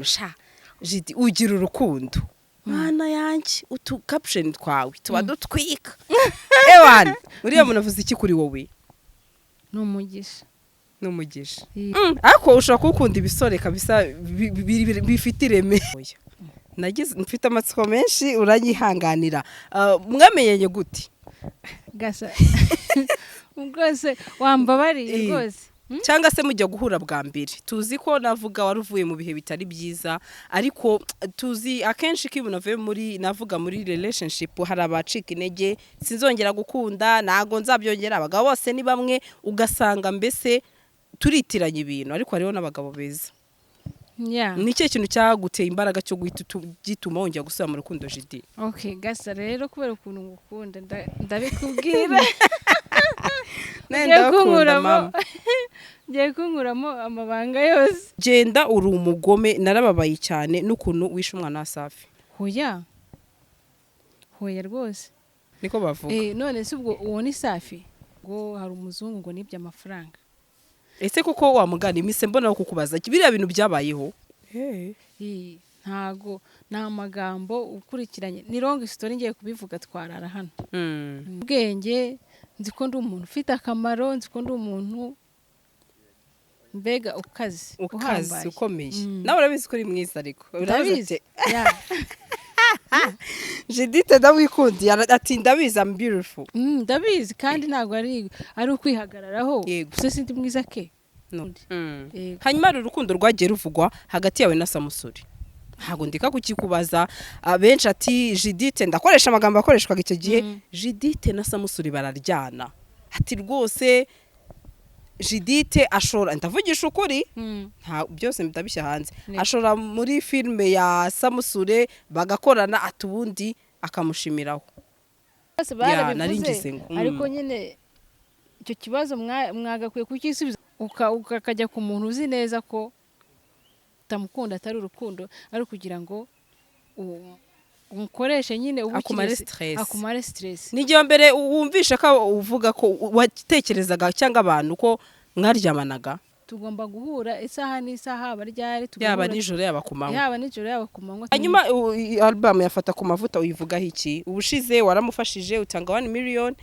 Sha Jidi, ugira urukundo, mwana yanjye, utu caption twawe tuba dutwika. Ewana, uriya muntu avuze iki kuri wowe? Ni umugisha. Ni umugisha. Ariko ushobora kuwukunda ibisore kabisa bifite ireme. Oya. Nagize mfite amatsiko menshi, uranyihanganira. Mwamenyanye gute? Gasa rwose, wambabariye. Rwose. Cyangwa se mujya guhura bwa mbere, tuzi ko navuga wari uvuye mu bihe bitari byiza, ariko tuzi akenshi ko iyo umuntu avuye muri, navuga, muri relationship, hari abacika intege: "Sinzongera gukunda, ntago nzabyongera, abagabo bose ni bamwe." Ugasanga mbese turitiranya ibintu, ariko hariho n'abagabo beza. Ni ikihe kintu cyaguteye imbaraga cyo guhita gituma wongera gusubira mu rukundo, Jidi? Okay, gasa rero, kubera ukuntu ngukunda, ndabikubwira. Nawe Ugiye ndabakunda, kunkuramo mama. Ugiye kunkuramo amabanga yose. Genda, uri umugome, narababaye cyane n'ukuntu wishe umwana wa Safi. Hoya, hoya rwose. Niko bavuga. None se ubwo uwo ni Safi? Ngo hari umuzungu ngo nibye amafaranga. Ese koko wamugana imise mbona wo kukubaza, biriya bintu byabayeho? Ntago ni amagambo ukurikiranye, ni long story, ngiye kubivuga twarara hano. Ubwenge, nzi ko ndi umuntu ufite akamaro, nzi ko ndi umuntu mbega ukaze. Ukaze. Uhambaye. Ukomeye. Nawe urabizi ko uri mwiza, ariko urabizi. Ndabizi. Ati Yeah. "Judith, ndawikundiye." Ati "Ndabizi, I'm beautiful." Ndabizi kandi ntabwo ari ukwihagararaho. Gusa sindi mwiza ke? No. Yego. Hanyuma hari urukundo rwagiye ruvugwa hagati yawe na Samusuri, ntabwo ndika kukikubaza. Abenshi ati "Judith", ndakoresha amagambo yakoreshwaga icyo gihe, "Judith na Samusuri bararyana." Ati "Rwose Judith ashora", ndavugisha ukuri, nta byose ndabishya hanze, ashora muri filime ya Samusure bagakorana, ati ubundi akamushimiraho. Bose Ya, barabivuze. Nari ngize ngo. Ariko nyine icyo kibazo mwagakwiye kukisubiza, ukakajya ku muntu uzi neza ko utamukunda, atari urukundo, ari ukugira ngo umukoreshe nyine ube akumare ukiri- stress. Akumare stress. Ni igihe mbere wumvisha ko uvuga ko watekerezaga cyangwa abantu ko mwaryamanaga? Tugomba guhura isaha n'isaha, haba ryari yaba tugahura. Nijoro, yaba ku manywa. Yaba nijoro, yaba ku manywa. Hanyuma album yafata ku mavuta uyivugaho iki? Ubushize waramufashije utanga 1 million,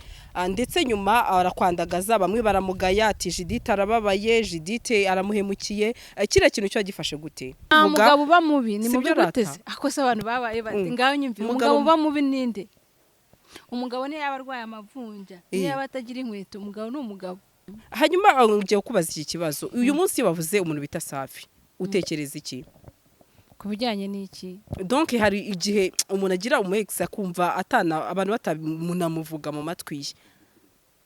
ndetse nyuma arakwandagaza, bamwe baramugaya ati "Judith arababaye, Judith aramuhemukiye." Kiriya kintu cyo gifashe gute? Nta Vuga. mugabo uba mubi ni Si mubi byo rata? gute se? Ako se abantu babaye bati ngaho nyumvira. Umugabo Umugabo uba mubi ninde? Umugabo niyo yaba arwaye amavunja, niyo yaba atagira inkweto, umugabo ni umugabo. Hanyuma ngiye kukubaza iki kibazo: uyu munsi iyo bavuze umuntu bita Safi, utekereza iki? Ku bijyanye n'iki? Donc hari igihe umuntu agira umu ex akumva atana abantu batamunamuvuga mu matwi ye,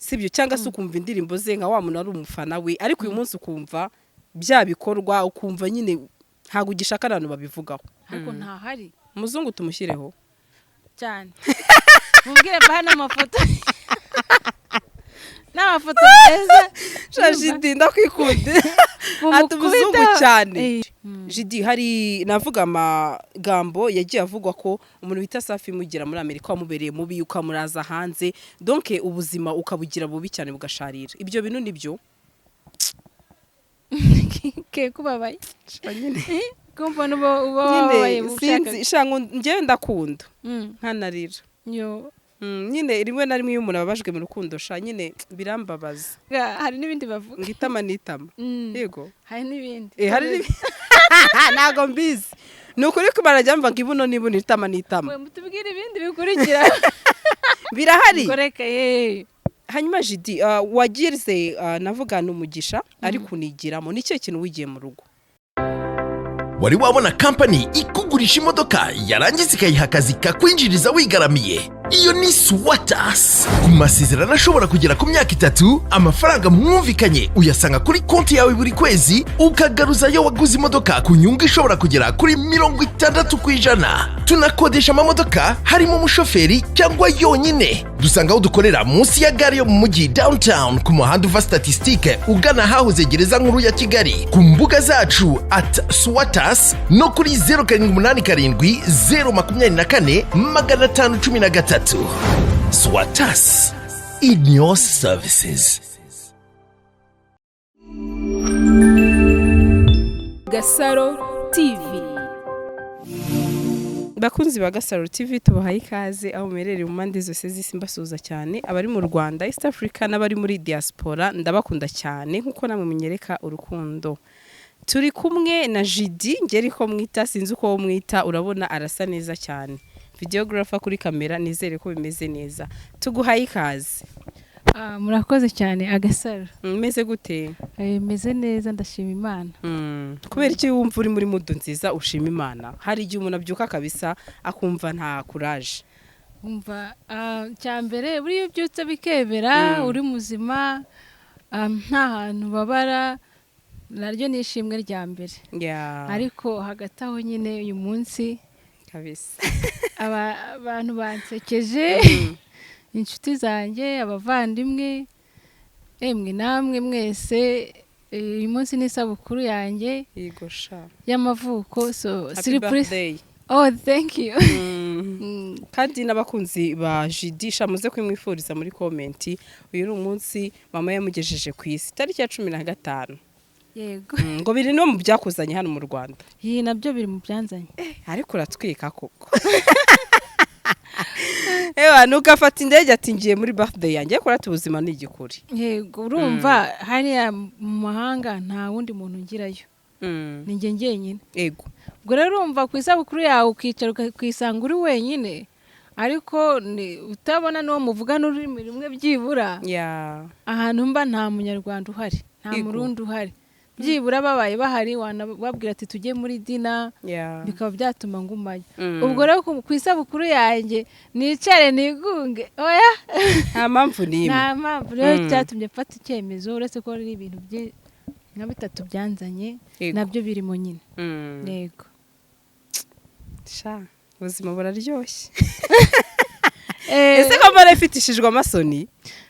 sibyo? Cyangwa se ukumva indirimbo ze nka wa muntu ari umufana we, ariko uyu munsi ukumva bya bikorwa, ukumva nyine ntabwo ugishaka abantu babivugaho. Ariko ntahari. Umuzungu tumushyireho. Cyane, mubwire mbahe n'amafoto, n'amafoto meza. Sha Jidi, ndakwikunde, ati umuzungu cyane. Jidi, hari navuga amagambo yagiye avugwa ko umuntu bita Safi mugera muri Amerika wamubereye mubi, ukamuraza hanze, donc ubuzima ukabugira bubi cyane bugasharira. Ibyo bintu nibyo? Ke kubabaye? Nyine. Ko mbona uba wababaye? Nyine. Ushaka Sinzi sha, njyewe ndakunda nkanarira. Yo. Nyine rimwe na rimwe iyo umuntu ababajwe mu rukundo, sha nyine birambabaza. Hari n'ibindi bavuga. Ngo itama n'itama. Yego. Hari n'ibindi. Hari ntabwo mbizi, ni ukuri ko barajya mva ngo ibuno n'ibuno, itama n'itama. We mutubwire ibindi bikurikira. Birahari. Koreka ye. Hanyuma Jidi, wagize, navuga ni umugisha ariko unigiramo, ni ikihe kintu wigiye mu rugo? Wari wabona kampani ikugurisha imodoka yarangiza ikayiha akazi kakwinjiriza wigaramiye? Iyo ni Swatas. Ku masezerano ashobora kugera ku myaka 3, amafaranga mwumvikanye uyasanga kuri konti yawe buri kwezi, ukagaruzayo waguze imodoka ku nyungu ishobora kugera kuri 60%. Tunakodesha amamodoka harimo umushoferi cyangwa yonyine. Dusanga aho dukorera munsi ya gare yo mu mujyi Downtown, ku muhanda uva Statistique ugana ahahoze gereza nkuru ya Kigali, ku mbuga zacu @Swatas no kuri 0787 024 513. Swatas, in your services. Gasaro TV. Bakunzi ba Gasaro TV, tubahaye ikaze aho muherereye mu mpande zose z'isi. Mbasuhuza cyane abari mu Rwanda, East Africa n'abari muri diaspora. Ndabakunda cyane nkuko namwe munyereka urukundo. Turi kumwe na Jidi, ngeri ko mwita, sinzi uko mwita, urabona arasa neza cyane. Videographer kuri kamera, nizere ko bimeze neza. Tuguhaye ikaze. Ah, murakoze cyane, Agasaro. Meze gute? Meze neza, ndashima Imana. Kubera iki wumva uri muri mood nziza, ushima Imana? Hari igihe umuntu abyuka kabisa akumva nta courage. Umva, cya mbere buriya iyo ubyutse bikemera, uri muzima, nta hantu ubabara, naryo ni ishimwe rya mbere. Ariko hagati aho nyine uyu munsi abantu bansekeje, inshuti zanjye, abavandimwe, emwe namwe mwese. Uyu munsi ni isabukuru yanjye Yego sha. y'amavuko, so Happy surprise. birthday. Oh, thank you. Kandi n'abakunzi ba Jidisha, muze kumwifuriza muri comment. Uyu ni umunsi mama yamugejeje ku isi, tariki ya 15. Yego. Ngo biri no mu byakuzanye hano mu Rwanda? Iyi nabyo biri mu byanzanye. Ariko uratwika koko. Ewa, nugafata indege ati ngiye muri birthday yanjye, ariko urata ubuzima ni igikuri. Yego, urumva hariya mu mahanga nta wundi muntu ngirayo, ni njye njyenyine. Ubwo rero urumva ku isabukuru yawe ukicara ukisanga uri wenyine, ariko utabona n'uwo muvugana ururimi rumwe byibura. Ahantu mba nta munyarwanda uhari, nta murundi uhari. Byibura babaye bahari wanababwira ati tujye muri dinner, bikaba byatuma ngumayo. Ubwo rero ku isabukuru yanjye nicare nigunge? Oya. Nta mpamvu n'imwe. Nta mpamvu rero. Cyatumye mfata icyemezo, uretse ko ari ibintu nka bitatu byanzanye, nabyo birimo nyine. Yego. Sha, ubuzima buraryoshye. Ese ko mbona ifitishijwe amasoni?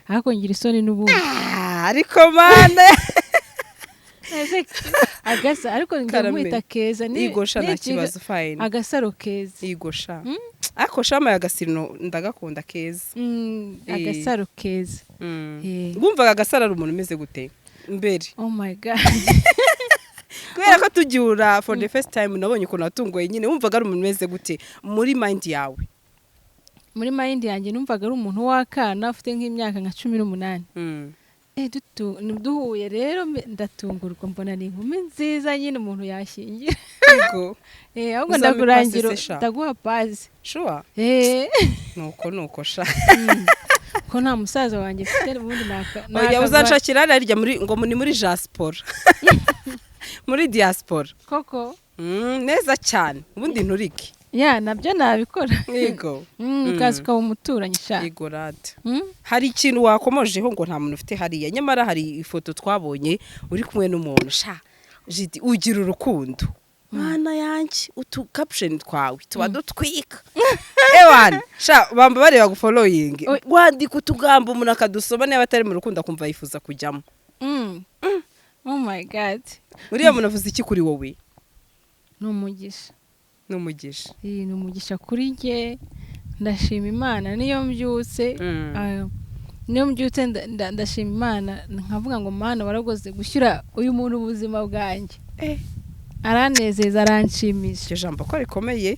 Ariko ngira isoni n'ubundi. Ah, ariko mana. Ese agasa, ariko njya Karame. mwita Keza Igosha, nta kibazo, fine. Agasaro Keza. Igosha, ariko shama ya gasino ndagakunda Keza. Agasaro Keza. Wumvaga Agasaro ari umuntu umeze gute mbere? Oh my God. Kubera ko tugihura for the first time, nabonye ukuntu watunguye nyine. Wumvaga ari umuntu umeze gute muri mind yawe? Muri mind yanjye numvaga ari umuntu w'akana ufite nk'imyaka nka 18. Duhuye rero ndatungurwa, mbona ni inkumi nziza nyine umuntu yashyingira. Yego. Ahubwo Uzampa ndakurangira. ipasi se sha? Ndaguha pasi. Sure? Nuko nuko sha. Ko nta musaza wanjye mfite ubundi Oya, uzanshakira hariya hirya muri, ngo ni muri jaspora, muri diaspora. Koko? Neza cyane, ubundi nturike. Ya, nabyo nabikora. Yego. Ukaza ukaba umuturanyi sha. Yego rata. Hari ikintu wakomojeho ngo nta muntu ufite hariya, nyamara hari ifoto twabonye uri kumwe n'umuntu. Sha Jidi, ugira urukundo, mwana yanjye. Utu caption twawe tuba dutwika. Ewana sha, bamba bareba gufollowing, wandika utugambo umuntu akadusoma, niba atari mu rukundo akumva yifuza kujyamo. Oh my God. Uriya muntu avuze iki kuri wowe? Ni umugisha. Ni umugisha. Iyi ni umugisha kuri njye, ndashima Imana niyo mbyutse. Niyo mbyutse ndashima Imana, nkavuga ngo Mana waragoze gushyira uyu muntu ubuzima bwanjye. Aranezeza, aranshimisha. Iryo jambo ko rikomeye.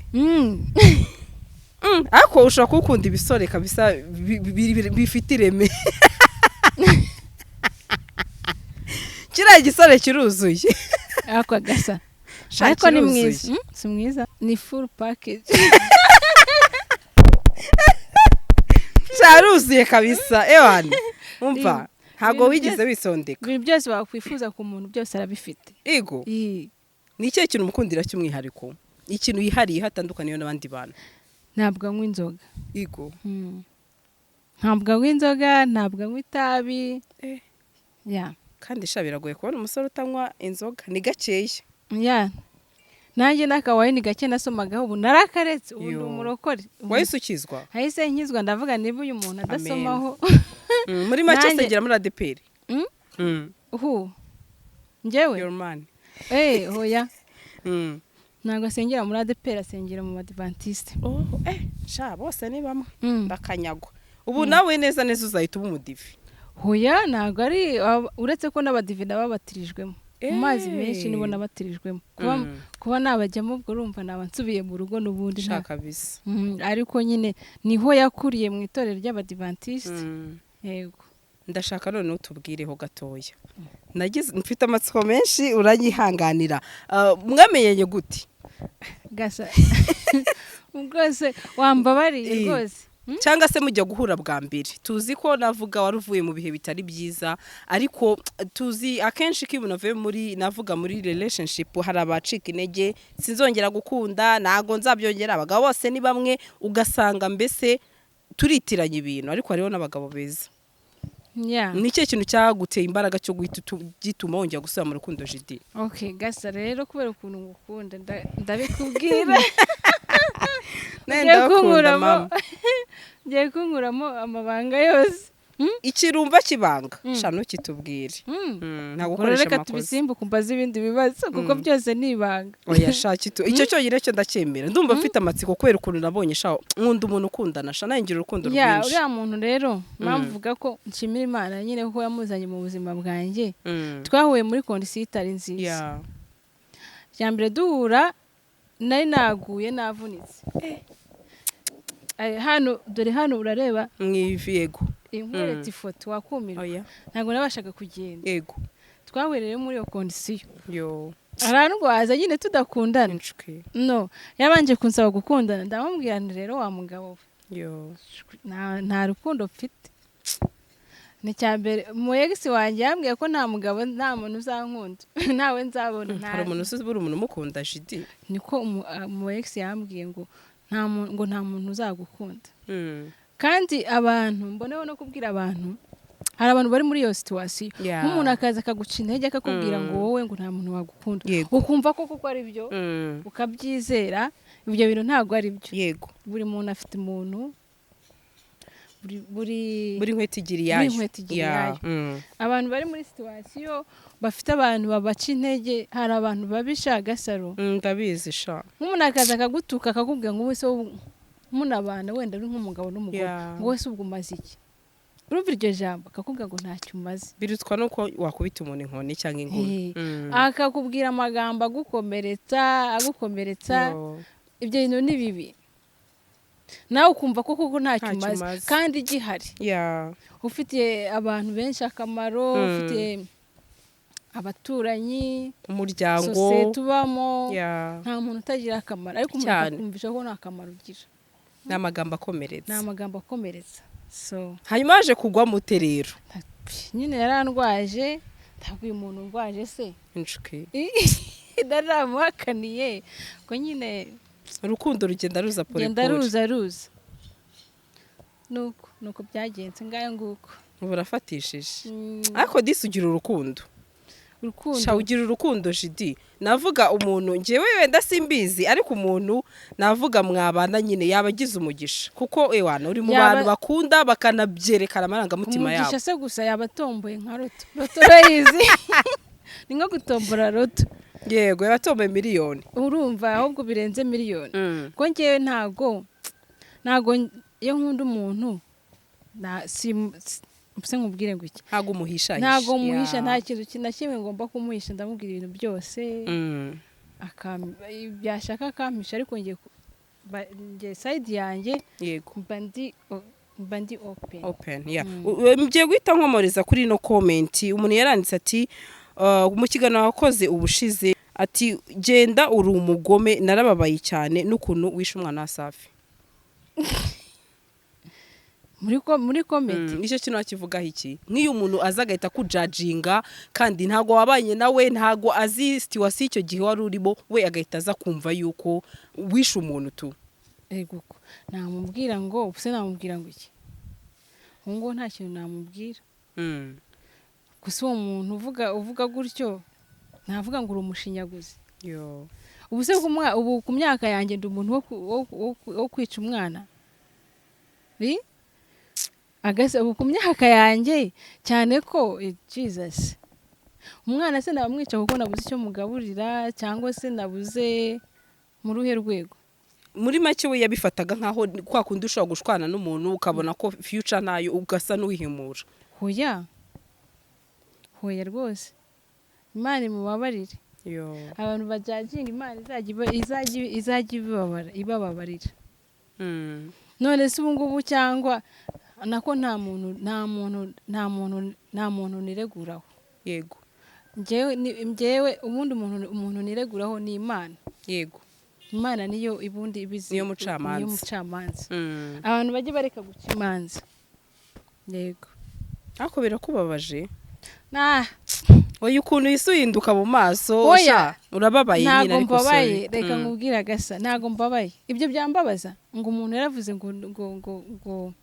Ariko ushobora kuba ukunda ibisore kabisa bifite ireme. Kiriya gisore kiruzuye. Ariko agasa Sha, ariko ni kiruzuye. mwiza. Si mwiza, ni full package. Cyaruzuye kabisa. Ewana, umva, ntabwo Ibintu wigeze wisondeka. Ibintu byose wakwifuza ku muntu byose arabifite. Ego. Ni ikihe kintu umukundira cy'umwihariko, ikintu yihariye hatandukaniye n'abandi bantu? Ntabwo anywa inzoga. Ego. Ntabwo anywa inzoga, ntabwo anywa itabi. Ya. Kandi sha, biragoye kubona umusore utanywa inzoga, ni gakeya. Ya, nanjye n'akawayini gake nasomagaho ubu narakaretse, ubu ndi Yo. umurokore. Wahise ukizwa? Hahise nkizwa, ndavuga niba uyu muntu adasomaho. Muri make Nanjye- asengera muri ADEPR? Uhu njyewe? Your man. Eh, hoya. Ntabwo asengera muri ADEPR, asengera mu Badivantiste. Oh, sha, bose ni bamwe. Bakanyagwa. Ubu nawe neza neza uzahita uba umudive. Hoya, ntabwo ari, uretse ko n'abadive nabo babatirijwemo. Mu mazi menshi nibo nabatirijwemo. Kuba kuba nabajyamo, ubwo urumva naba nsubiye mu rugo n'ubundi Shaka kabisa. Ariko nyine niho yakuriye, mu itorero ry'Abadivantisite. Yego. Ndashaka noneho tubwireho gatoya, nagize mfite amatsiko menshi, uranyihanganira. Mwamenyanye gute? Gasa rwose wambabariye. Rwose. Cyangwa se mujya guhura bwa mbere, tuzi ko navuga wari uvuye mu bihe bitari byiza, ariko tuzi akenshi ko iyo umuntu avuye muri, navuga, muri relationship, hari abacika intege: "Sinzongera gukunda, ntago nzabyongera, abagabo bose ni bamwe." Ugasanga mbese turitiranya ibintu, ariko hariho n'abagabo beza. Ni ikihe kintu cyaguteye imbaraga cyo guhita gituma wongera gusubira mu rukundo, Jidi? Okay, gasa rero, kubera ukuntu ngukunda ndabikubwira. Nawe Ugiye ndabakunda, kunkuramo mama. Ugiye kunkuramo amabanga yose. Ikirumva kibanga sha, ntukitubwire. Ntabwo Ubwo rero ukoresha reka amakosa. tubisimbuke, umbaze ibindi bibazo, kuko byose ni ibanga. Oya sha, icyo cyonyine cyo ndacyemera. Ndumva mfite amatsiko kubera ukuntu nabonye sha, nkunda umuntu ukundana sha, nawe ngira urukundo Ya. rwinshi. Uriya muntu rero, mpamvu uvuga ko nshimira Imana nyine kuko yamuzanye mu buzima bwanjye, twahuye muri condition itari nziza. Icya mbere, duhura nari naguye, navunitse. Hano, dore hano, urareba? Mu ivi, yego. Nkweretse ifoto wakumirwa. Oya. Ntabwo nabashaga kugenda. Twahuye rero muri iyo condition, Yo. arandwaza nyine, tudakundana. Inshwi. No, yabanje kunsaba gukundana, ndamubwira nti: "Rero wa mugabo we, Yo. nta rukundo mfite." Ni icya mbere, mu ex wanjye yambwiye ko nta mugabo, nta muntu uzankunda, ntawe nzabona. Hari umuntu uzi, buri umuntu umukunda, Jidi? Niko mu ex yambwiye, ngo nta muntu, ngo nta muntu uzagukunda. Kandi abantu, mboneho no kubwira abantu, hari abantu bari muri iyo situation, nk'umuntu akaza akaguca intege, akakubwira ngo wowe, ngo nta muntu wagukunda, ukumva ko kuko ari byo, ukabyizera. Ibyo bintu ntabwo ari byo. Buri muntu afite umuntu, buri Buri nkweto igira iyayo. Buri nkweto igira iyayo. Abantu bari muri situation bafite abantu babaca intege, hari abantu babisha, Gasaro. Ndabizi sha. Nk'umuntu akaza akagutuka, akakubwira ngo wese munabana, wenda uri nk'umugabo n'umugore, ngo wese ubwo umaze iki? Urumva iryo jambo, akakubwira ngo ntacyo umaze. Birutwa nuko wakubita umuntu inkoni cyangwa ingumi. Akakubwira amagambo agukomeretsa, agukomeretsa. Yo. Ibyo bintu ni bibi, nawe ukumva ko koko ntacyo Ntacyo umaze, umaze. kandi gihari ufitiye abantu benshi akamaro, ufitiye abaturanyi, umuryango, sosiyete ubamo. Nta muntu utagira akamaro, ariko umuntu akakumvisha ko nta kamaro ugira. Ni amagambo Ni akomeretsa. amagambo akomeretsa, so Hanyuma yaje kugwa mute rero? Nyine yarandwaje, ntabwo uyu muntu urwaje se Inshwi. Naramuhakaniye ko nyine Urukundo rugenda ruza pole genda pole. Ruza ruza, nuko byagenze, ngayo nguko. Ubu urafatishije. Ariko disi ugira urukundo. Urukundo. Sha, ugira urukundo, Jidi. Navuga umuntu, njyewe wenda simbizi, ariko umuntu navuga mwabana nyine yaba agize umugisha, kuko ewana uri mu bantu bakunda bakanabyerekana amarangamutima yabo. Umugisha se gusa? Yaba atomboye nka loto. Loto urayizi? Ni nko gutombora loto. Yego, yaba atomboye miliyoni. Urumva, ahubwo birenze miliyoni, kuko ngewe ntago iyo nkunda umuntu si nkubwire ngo iki? Ntabwo umuhishahisha. Ntago muhisha. Nta kintu na kimwe ngomba kumuhisha, ndamubwira ibintu byose. Byashaka akampisha, ariko ngiye side yanjye, mba ndi open. Open, yeah. Ngiye guhita nkomoreza kuri ino comment. Umuntu yaranditse ati mu kiganiro wakoze ubushize, ati: "Genda uri umugome, narababaye cyane n'ukuntu wishe umwana wa Safi." Muri comment? Nicyo kintu wakivugaho iki, nk'iyo umuntu aza agahita kujudginga, kandi ntago wabanye nawe, ntago azi situation icyo gihe wari urimo, we agahita aza kumva yuko wishe umuntu tu? Ego ko namubwira ngo ubuse namubwira ngo iki? Ubu ngubu nta kintu namubwira. Gusa uwo muntu uvuga gutyo, navuga ngo uri umushinyaguzi. Yo. Ubu se ubu ku myaka yanjye ndi umuntu wo kwica umwana? Ri? Agase ubu ku myaka yanjye, cyane ko Jesus, umwana se nabamwica kuko nabuze icyo mugaburira, cyangwa se nabuze mu ruhe rwego? Muri make we yabifataga nkaho kwa kundi ushobora gushwana n'umuntu ukabona ko future ntayo, ugasa n'uwihimura. Hoya, hoya rwose. Imana imubabarire. Yo. Abantu bajudginga, Imana izajya ibababarira. None se ubu ngubu, cyangwa nako nta muntu nireguraho. Njyewe ubundi umuntu nireguraho ni Imana. Imana niyo ibundi ibizi. Niyo mucamanza. Niyo mucamanza. Abantu bajye bareka guca imanza, yego. Ariko birakubabaje? Nah. Oya, ukuntu isi uhinduka mu maso. Oya. Sha, urababaye nyine. Ntabwo Ariko mbabaye. sorry. Reka nkubwire agasa, ntabwo mbabaye. Ibyo byambabaza ngo umuntu yaravuze ngo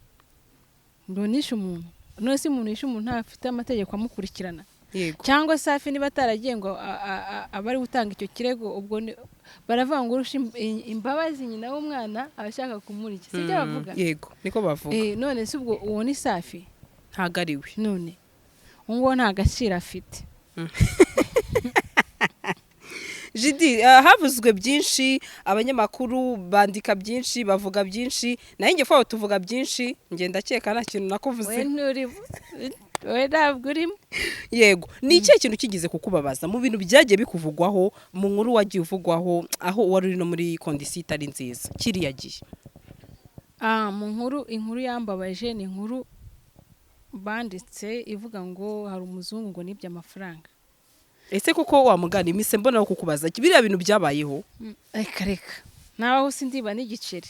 nishe umuntu? None se umuntu yishe umuntu ntafite amategeko amukurikirana? Yego. Cyangwa Safi niba ataragiye ngo abe ari gutanga icyo kirego, ubwo baravuga ngo urusha imbabazi nyina w'umwana aba ashaka kumurya, si ibyo bavuga? Yego, niko bavuga. None se ubwo uwo ni Safi? Ntabwo ari we. None uwo nguwo nta gaciro afite. Jidi, havuzwe byinshi, abanyamakuru bandika byinshi, bavuga byinshi, nayo njye fawe tuvuga byinshi, njye ndakeka nta kintu We nakuvuze. nturimo, we ntabwo urimo. Yego. Ni ikihe kintu kigeze kukubabaza mu bintu byagiye bikuvugwaho, mu nkuru wagiye uvugwaho, aho wari uri no muri condition itari nziza kiriya gihe? Mu nkuru, inkuru yambabaje ni inkuru banditse ivuga ngo hari umuzungu ngo nibye amafaranga. Ese koko wamugana imise mbona wo kukubaza, biriya bintu byabayeho? Reka reka, naho sindiba n'igiceri.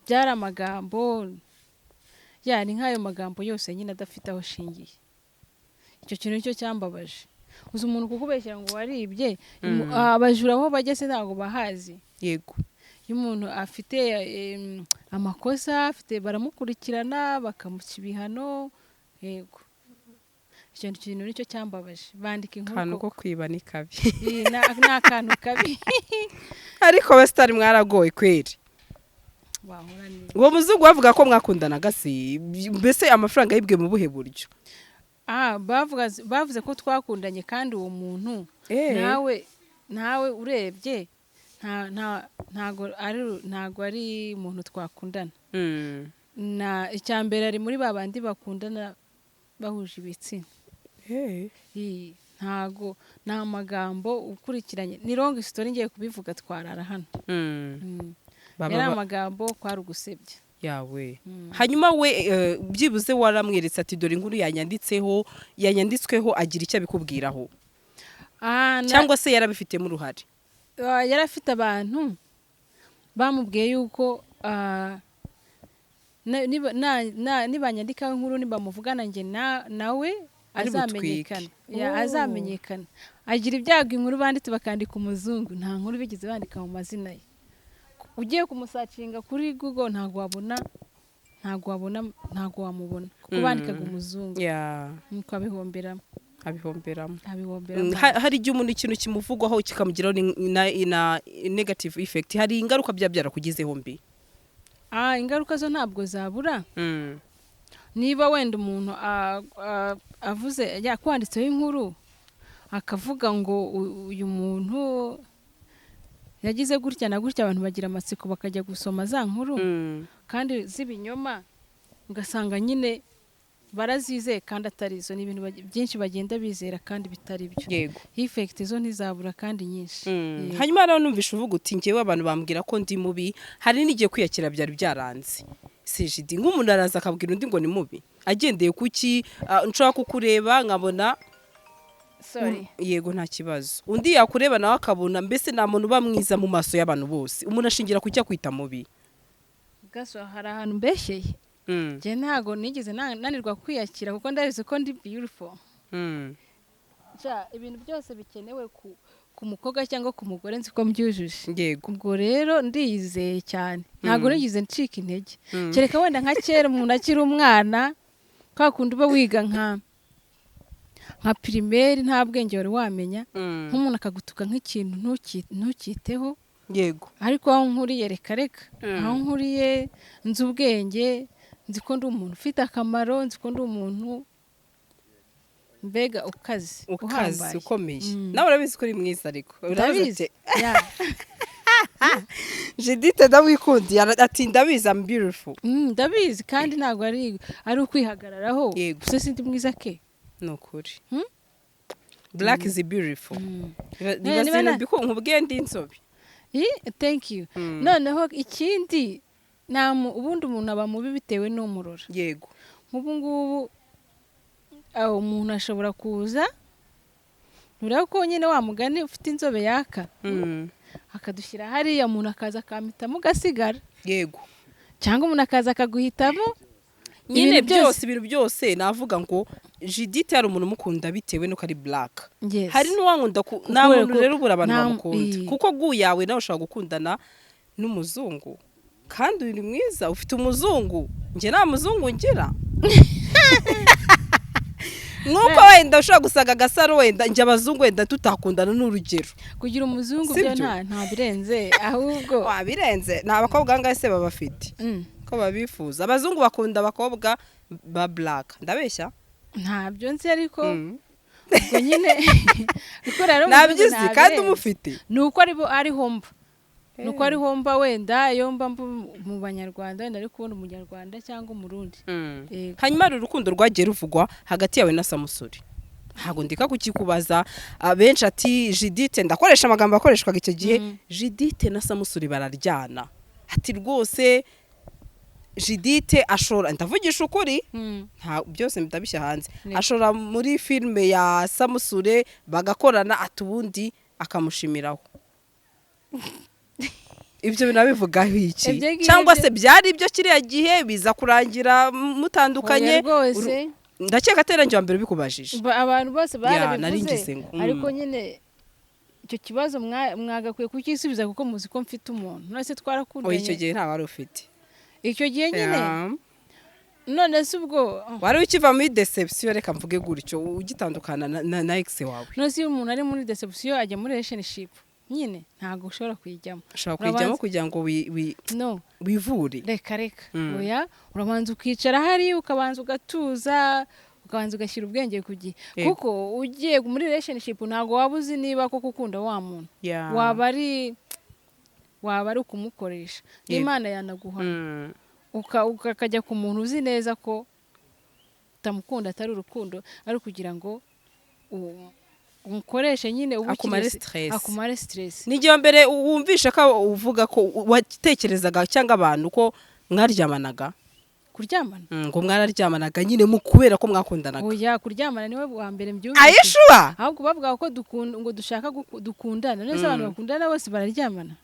Byari amagambo ya, ni nk'ayo magambo yose nyine adafite aho ashingiye. Icyo kintu nicyo cyambabaje. Uzi umuntu kukubeshyira ngo waribye? Abajura aho bageze ntabwo bahazi. Iyo umuntu afite amakosa afite, baramukurikirana bakamuca ibihano, yego. Icyo kintu nicyo cyambabaje, bandika inkuru. Akantu ko Koko. kwiba ni kabi. Ni akantu kabi. Ariko abasitari mwaragowe kweri. Wahora ni Uwo muzungu bavuga ko mwakundanaga se, mbese amafaranga yibwe mu buhe buryo? Bavuze ko twakundanye, kandi uwo muntu nawe urebye ntago ari umuntu twakundana. Na icya mbere, ari muri ba bandi bakundana bahuje ibitsina. Ntago ni amagambo ukurikiranye, ni long story, ngiye kubivuga twarara hano. Yari amagambo, kwari ugusebya. Yawe. Hanyuma we byibuze waramweretse ati dore inkuru yanyanditseho, yanyanditsweho, agira icyo abikubwiraho? Cyangwa se yarabifitemo uruhare? Yari afite abantu bamubwiye yuko nibanyandikaho inkuru, nibamuvugana njye nawe Ari azamenyekana. butwike. Ya, Oh. azamenyekana. Agira ibyago, inkuru banditse bakandika umuzungu, nta nkuru bigeze bandika mu mazina ye. Ugiye kumusearchinga kuri Google ntabwo wabona, ntabwo wamubona kuko bandikaga umuzungu. Nuko abihomberamo. Abihomberamo. Abihomberamo. Hari igihe umuntu ikintu kimuvugwaho kikamugiraho na negative effect. Hari ingaruka byaba byarakugizeho mbi? Ingaruka zo ntabwo zabura. Niba wenda umuntu avuze, yakwanditseho inkuru, akavuga ngo uyu muntu yagize gutya na gutya, abantu bagira amatsiko bakajya gusoma za nkuru kandi z'ibinyoma, ugasanga nyine barazizeye kandi atari zo. Ni ibintu byinshi bagenda bizera kandi bitari byo. Effect zo ntizabura kandi nyinshi. Yego. Hanyuma rero numvishe uvuga uti njyewe abantu bambwira ko ndi mubi, hari n'igihe kwiyakira byari byaranze. Sejidi, nk'umuntu araza akabwira undi ngo ni mubi agendeye kuki? Nshobora kukureba nkabona Sorry. Yego, nta kibazo. Undi yakureba nawe akabona, mbese nta muntu uba mwiza mu maso y'abantu bose. Umuntu ashingira ku cyo akwita mubi? Gaso, hari ahantu mbeshyeye? Njye ntago nigeze nanirwa kwiyakira kuko ndabizi ko ndi beautiful. Ja, ibintu byose bikenewe ku mukobwa cyangwa ku mugore nzi ko mbyujuje. Ubwo rero ndiyizeye cyane, ntabwo nigeze ncika intege, kereka wenda nka kera umuntu akiri umwana, kwa kundi uba wiga nka primaire, nta bwenge wari wamenya, nk'umuntu akagutuka nk'ikintu ntukiteho. Ariko aho nkuriye, reka reka. Aho nkuriye nzi ubwenge, nzi ko ndi umuntu ufite akamaro, nzi ko ndi umuntu mbega ukaze. Ukaze. Uhambaye. Ukomeye. Nawe urabizi ko uri mwiza, ariko urabizi. Ndabizi. Ati Ya. Judith ndawikundiye, ati ndabizi, I'm beautiful. Ndabizi kandi ntabwo ari ukwihagararaho. Gusa sindi mwiza ke? Ni ukuri. Black is beautiful. Niba Niba nkubwiye ndi inzobe. Thank you. Noneho ikindi, ubundi umuntu aba mubi bitewe n'umurora. Nk'ubu ngubu aho umuntu ashobora kuza, ntureba ko nyine wa mugani ufite inzobe yaka, akadushyira hariya, umuntu akaza akampitamo ugasigara, cyangwa umuntu akaza akaguhitamo. Nyine Ibintu byose. Byose, ibintu byose navuga ngo Judith hari umuntu umukunda bitewe n'uko ari black. Hari n'uwankunda nta Kubera muntu ko rero ubura abantu bamukunda, kuko guyawe nawe ushobora gukundana n'umuzungu kandi uri mwiza, ufite umuzungu. Njye nta muzungu ngira. Nk'uko wenda ushobora gusanga Agasaro, wenda njye abazungu wenda tutakundana, ni urugero. Kugira umuzungu Si byo byo? nta birenze ahubwo. Wabirenze, ni abakobwa angahe se baba bafite ko babifuza? Abazungu bakunda abakobwa ba black, ndabeshya? Ntabyo nzi, ariko ubwo nyine kuko rero Ntabyo umuzungu uzi kandi ntabirenze. umufite. Ni uko ariho mba, ni uko ariho mba. Wenda iyo mba mu Banyarwanda, wenda ari kubona Umunyarwanda cyangwa Umurundi. Yego. Hanyuma hari urukundo rwagiye ruvugwa hagati yawe na Samusuri, ntabwo ndika kukikubaza. Abenshi ati Judith, ndakoresha amagambo yakoreshwaga icyo gihe, Judith na Samusuri bararyana, ati rwose Judith ashora, ndavugisha ukuri, nta byose ndabishya hanze, ashora muri filime ya Samusure bagakorana, ati ubundi akamushimiraho. Ibyo binabivugaho iki? Ibyo ngibyo- Cyangwa se byari ibyo kiriya gihe, biza kurangira mutandukanye? Oya rwose. Ndakeka atari njye wa mbere ubikubajije. Abantu bose Nari barabivuze, ngize ngo, ariko nyine icyo kibazo mwagakwiye kukisubiza kuko muzi ko mfite umuntu. None se Oya, twarakundanye? icyo gihe nta wari ufite. Icyo gihe nyine. None se ubwo Wari ukiva muri deception, reka mvuge gutyo, ugitandukana na ex wawe. None se iyo umuntu ari muri deception ajya muri relationship nyine? Ntabwo ushobora kuyijyamo. Ushobora kuyijyamo Urabanza- kugira ngo No. wivure. Reka reka. Oya, urabanza ukicara hariya, ukabanza ugatuza, ukabanza ugashyira ubwenge ku gihe, kuko ugiye muri relationship ntabwo waba uzi niba koko ukunda wa muntu. Waba ari ukumukoresha. N'Imana yanaguha, ukajya ku muntu uzi neza ko utamukunda, atari urukundo, ari ukugira ngo umukoreshe nyine uba Akumare ukiri- stress. Akumare stress. Ni igihe mbere wumvisha ko uvuga ko watekerezaga cyangwa abantu ko mwaryamanaga? Kuryamana? Ngo mwararyamanaga nyine mu kubera ko mwakundanaga. Oya, kuryamana niwe wa mbere mbyumvise. Ayishuwa. Ahubwo bavuga ko dukunda, ngo dushaka dukundana. None se abantu bakundana bose bararyamana?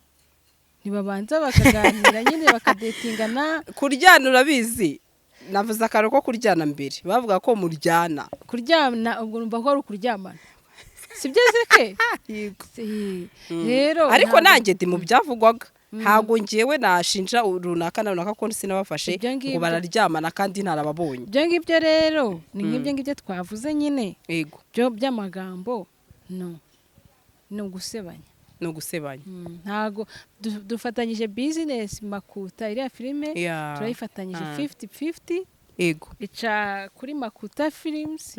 Ntibabanza bakaganira nyine, bakadetingana? Kuryana urabizi, navuze akantu ko kuryana mbere, bavuga ko muryana. Kuryamana ubwo numva ko ari ukuryamana, si byo se ke? Si. Rero Ariko ntabwo- nanjye ndi mu byavugwaga, ntabwo ngewe nashinja runaka na runaka ko sinabafashe Ibyo ngo ngibyo- bararyamana kandi ntarababonye. Ibyo ngibyo rero ni nk'ibyo ngibyo twavuze nyine, byo by'amagambo, no ni ugusebanya. Ni ugusebanya. Ntago dufatanyije business Makuta, iriya filime turayifatanyije 50-50. Ica kuri Makuta Films.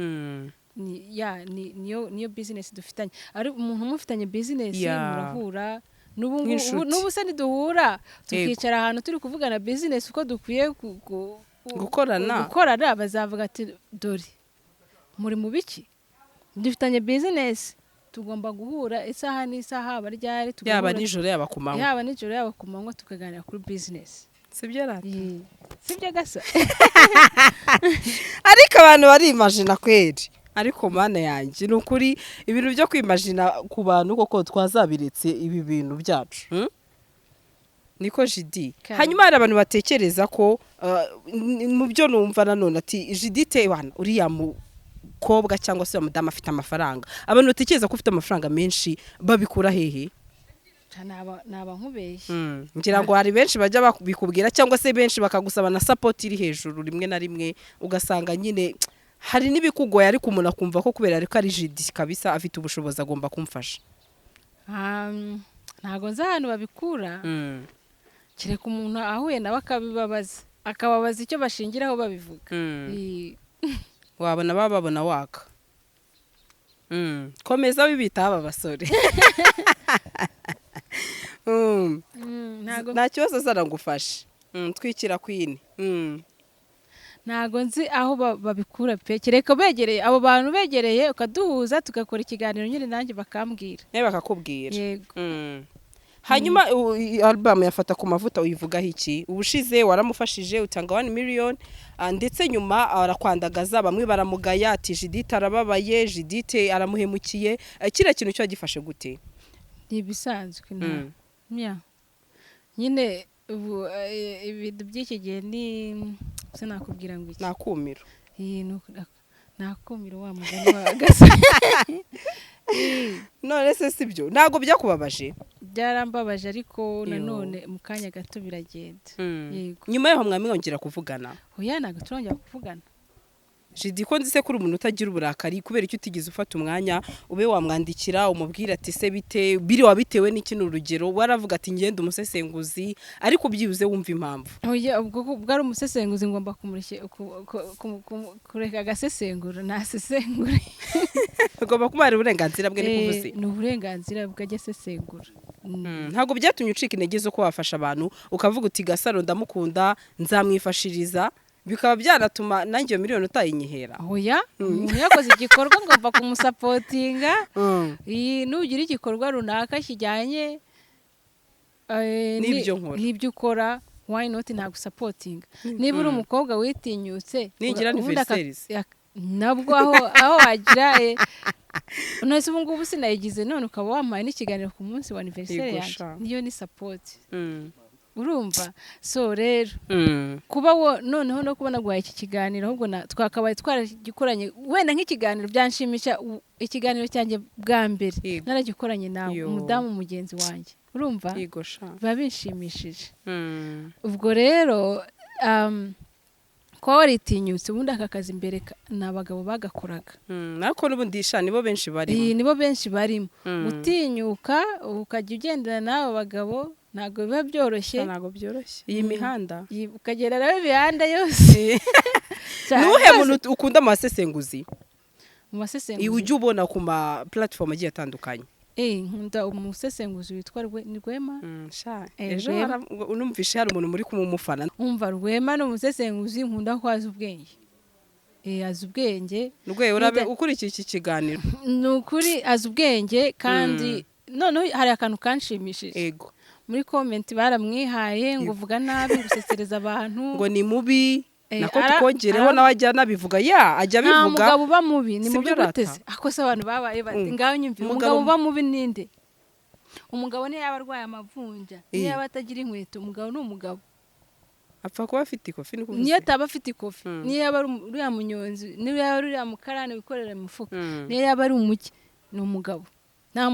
Ni ya ni niyo niyo business dufitanye. Ari umuntu umufitanye business, murahura n'ubu ngubu. Nk'inshuti. N'ubu se niduhura tukicara ahantu turi kuvugana business uko dukwiye Gukorana. gukorana, bazavuga ati dore muri mu biki? Dufitanye business, tugomba guhura isaha n'isaha, haba ryari, Yaba tugahura. nijoro, yaba ku manywa. Yaba nijoro, yaba ku manywa, tukaganira kuri business. Sibyo rata? Sibyo gasa? Ariko abantu barimajina kweri. Ariko Mana yanjye, ni ukuri ibintu byo kwimajina ku bantu koko twazabiretse ibi bintu byacu, Niko Jidi. Kare. Hanyuma hari abantu batekereza ko mu byo numva nanone ati Judith wana uriya mukobwa cyangwa se uriya mudamu afite amafaranga. Abantu batekereza ko ufite amafaranga menshi babikura hehe? Naba nkubeshye. Ngira ngo hari benshi bajya babikubwira, cyangwa se benshi bakagusaba na support iri hejuru. Rimwe na rimwe ugasanga nyine hari n'ibikugoye, ariko umuntu akumva ko kubera ariko ari Jidi kabisa afite ubushobozi agomba kumfasha. Ntago nzi ahantu babikura, kereka umuntu ahuye nawe akabibabaza, akababaza icyo bashingiraho babivuga. Wabona baba babona waka. Komeza wibitaho aba basore. Ntago Nta kibazo, zaragufashe. Twikira kwini. Ntago nzi aho babikura pe, kereka begereye abo bantu, begereye ukaduhuza tugakora ikiganiro nyine, nanjye bakambwira. Nawe bakakubwira. Yego. Hanyuma album yafata ku mavuta uyivugaho iki? Ubushize waramufashije utanga 1 million, ndetse nyuma arakwandagaza, bamwe baramugaya ati Judith arababaye, Judith aramuhemukiye. Kiriya kintu cyo gifashe gute? Ni ibisanzwe, nta ya nyine ubu ibintu by'iki gihe ni se nakubwira ngo iki? Nakumiro. Iyi ni nakumiro wa mugani wa gasa. None se sibyo, ntabwo byakubabaje? Byarambabaje, ariko Yo. nanone mu kanya gato biragenda. Yego. Nyuma yaho mwamwongera kuvugana? Oya, ntabwo turongera kuvugana. Jidi, ko nzi se kuri umuntu utagira uburakari, kubera icyo utigeze ufata umwanya ube wamwandikira umubwira ati se bite, biri wabitewe n'iki? Ni urugero, waravuga ati ngende umusesenguzi, ariko byibuze wumva impamvu. Oya, ubwo ari umusesenguzi ngomba kureka agasesengura, nasesengure. Ugomba kumuha uburenganzira bwe, niko uvuze? Ni uburenganzira bwe, ajya asesengura. Ntabwo byatumye ucika intege zo kuba wafasha abantu, ukavuga uti Gasaro ndamukunda, nzamwifashiriza, bikaba byanatuma nanjye iyo miliyoni utayinyihera? Oya, umuntu yakoze igikorwa ngomba kumusapotinga. Iyi nugira igikorwa runaka kijyanye N'ibyo nkora. N'ibyo ukora, why not ntagusapotinga? Niba uri umukobwa witinyutse Ningira ubundi anniversaires. Nabwo aho wagira none se ubu ngubu sinayigize, none ukaba wampaye n'ikiganiro ku munsi wa anniversaire Yego yanjye, sha. niyo ni support. Urumva, so rero kuba wo noneho no kubona guhaye iki kiganiro, ahubwo twakabaye twaragikoranye wenda nk'ikiganiro, byanshimisha ikiganiro cyanjye bwa mbere naragikoranye nawe, Yo. umudamu mugenzi wanjye, urumva Yego sha. biba binshimishije. Ubwo rero kuba waritinyutse, ubundi aka kazi imbere ni abagabo bagakoraga. Ariko n'ubundi sha nibo benshi barimo. Iyi nibo benshi barimo. Gutinyuka ukajya ugendana n'abo bagabo ntabwo biba byoroshye. Ntabwo byoroshye iyi mihanda. Ukagenda nawe imihanda yose. Cyane Ni uwuhe rwose. muntu ukunda mu basesenguzi? Mu basesenguzi? Ujya ubona ku ma platform agiye atandukanye. Nkunda umusesenguzi witwa ni Rwema. Sha, Eh, ejo Rwema. Unumvishe hari umuntu muri kumumufana. Umva, Rwema ni umusesenguzi nkunda ko azi ubwenge. Azi ubwenge. Rwe, urabe ukurikiye iki kiganiro. Ni ukuri azi ubwenge, kandi noneho hari akantu kanshimishije. Muri comment baramwihaye ngo uvuga nabi, gusesereza abantu. Ngo ni mubi. Nako tukongereho, nawe ajya anabivuga, ya ajya Nta abivuga. mugabo uba mubi, ni Si mubi byo rata? gute se? Ako se abantu babaye bati ngaho nyumvira, Umugabo umugabo uba mubi ninde? Umugabo niyo yaba arwaye amavunja, niyo yaba atagira inkweto, umugabo ni umugabo. Apfa kuba afite ikofi, niko uvuze? Niyo ataba afite ikofi, niyo yaba ari uriya munyonzi, niyo yaba ari uriya mukarani wikorera imifuka, niyo yaba ari umuki, ni umugabo. Nta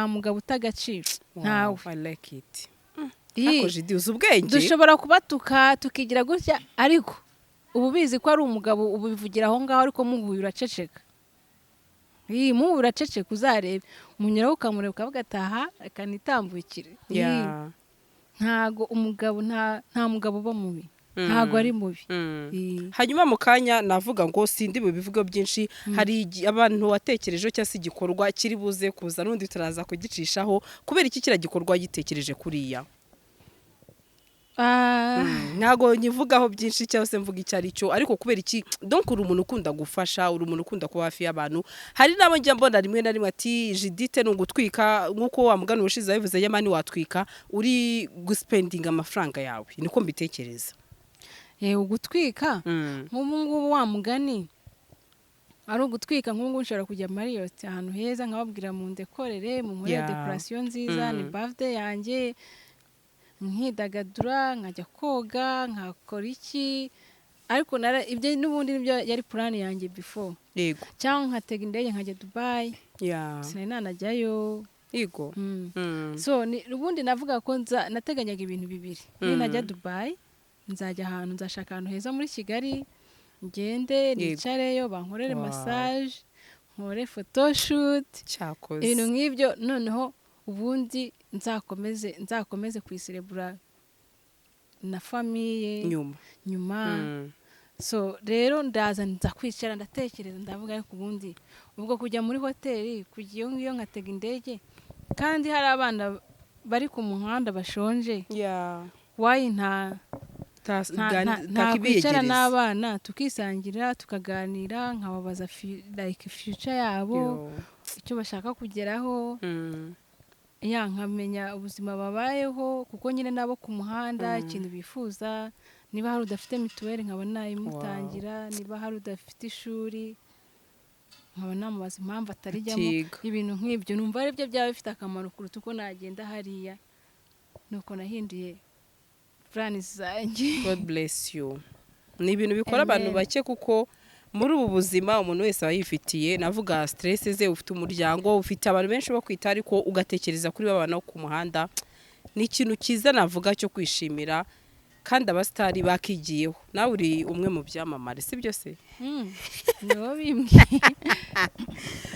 mugabo uta agaciro, ntawe. Wow, I like it. Ii, Ariko Jidi, uzi ubwenge. Dushobora kubatuka tukigira gutya, ariko uba ubizi ko ari umugabo, ubu bivugira aho ngaho, ariko muhuye uraceceka. Ii, muhuye uraceceka, uzarebe umunyuraho ukamureba ukavuga ati aha reka nitambukire. Ii, ntago umugabo, nta mugabo uba mubi, ntago ari mubi. Ii. Hanyuma mu kanya navuga ngo sindi bubivuge byinshi, hari abantu watekerejeho cyangwa se igikorwa kiri buze kuza n'undi turaza kugicishaho. Kubera iki kiriya gikorwa gitekereje kuriya? Ntago nyivugaho byinshi cyangwa se mvuga icyo ari cyo, ariko kubera iki? Donc uri umuntu ukunda gufasha, uri umuntu ukunda kuba hafi y'abantu. Hari n'abo njya mbona rimwe na rimwe ati Judith ni ugutwika, nk'uko wa mugani ubushize wabivuze, yamani watwika uri guspendinga amafaranga yawe, niko mbitekereza. Ugutwika nk'ubu ngubu, wa mugani ari ugutwika, nk'ubu ngubu nshobora kujya Marriott ahantu heza nkababwira mu ndekorere, mu nkorere decoration nziza, ni birthday yanjye, nkidagadura, nkajya koga, nkakora iki, ariko ibyo n'ubundi nibyo yari plan yanjye before. Cyangwa nkatega indege nkajya Dubai. Sinari nanajyayo. So ubundi navuga ko nateganyaga ibintu bibiri. Ninajya Dubai, nzajya ahantu, nzashaka ahantu heza muri Kigali, ngende nicareyo, bankorere massage, nkore photoshoot, Cyakoze. ibintu nk'ibyo, noneho ubundi nzakomeze kuyiserebura na famille nyuma. Nyuma. So rero ndaza nza kwicara ndatekereza, ndavuga ariko ubundi ubwo kujya muri hoteli, kujya iyo ngiyo nkatega indege, kandi hari abana bari ku muhanda bashonje, why nta Nta kwicara n'abana tukisangira, tukaganira, nkababaza like future yabo, icyo bashaka kugeraho, ya nkamenya ubuzima babayeho, kuko nyine nabo ku muhanda, ikintu bifuza, niba hari udafite mituweli nkaba nayimutangira, niba hari udafite ishuri nkaba namubaza impamvu atarijyamo. Akiga. Ibintu nk'ibyo numva ari byo byaba bifite akamaro kuruta uko nagenda hariya. Nuko nahinduye plan zanjye. God bless you. Ni ibintu bikora abantu Amen. bake, kuko muri ubu buzima umuntu wese aba yifitiye, navuga, stress ze. Ufite umuryango, ufite abantu benshi bo kwita, ariko ugatekereza kuri ba bana bo ku muhanda. Ni ikintu cyiza navuga cyo kwishimira, kandi abasitari bakigiyeho. Nawe uri umwe mu byamamare, si byo se? Ni wowe bimbwiye.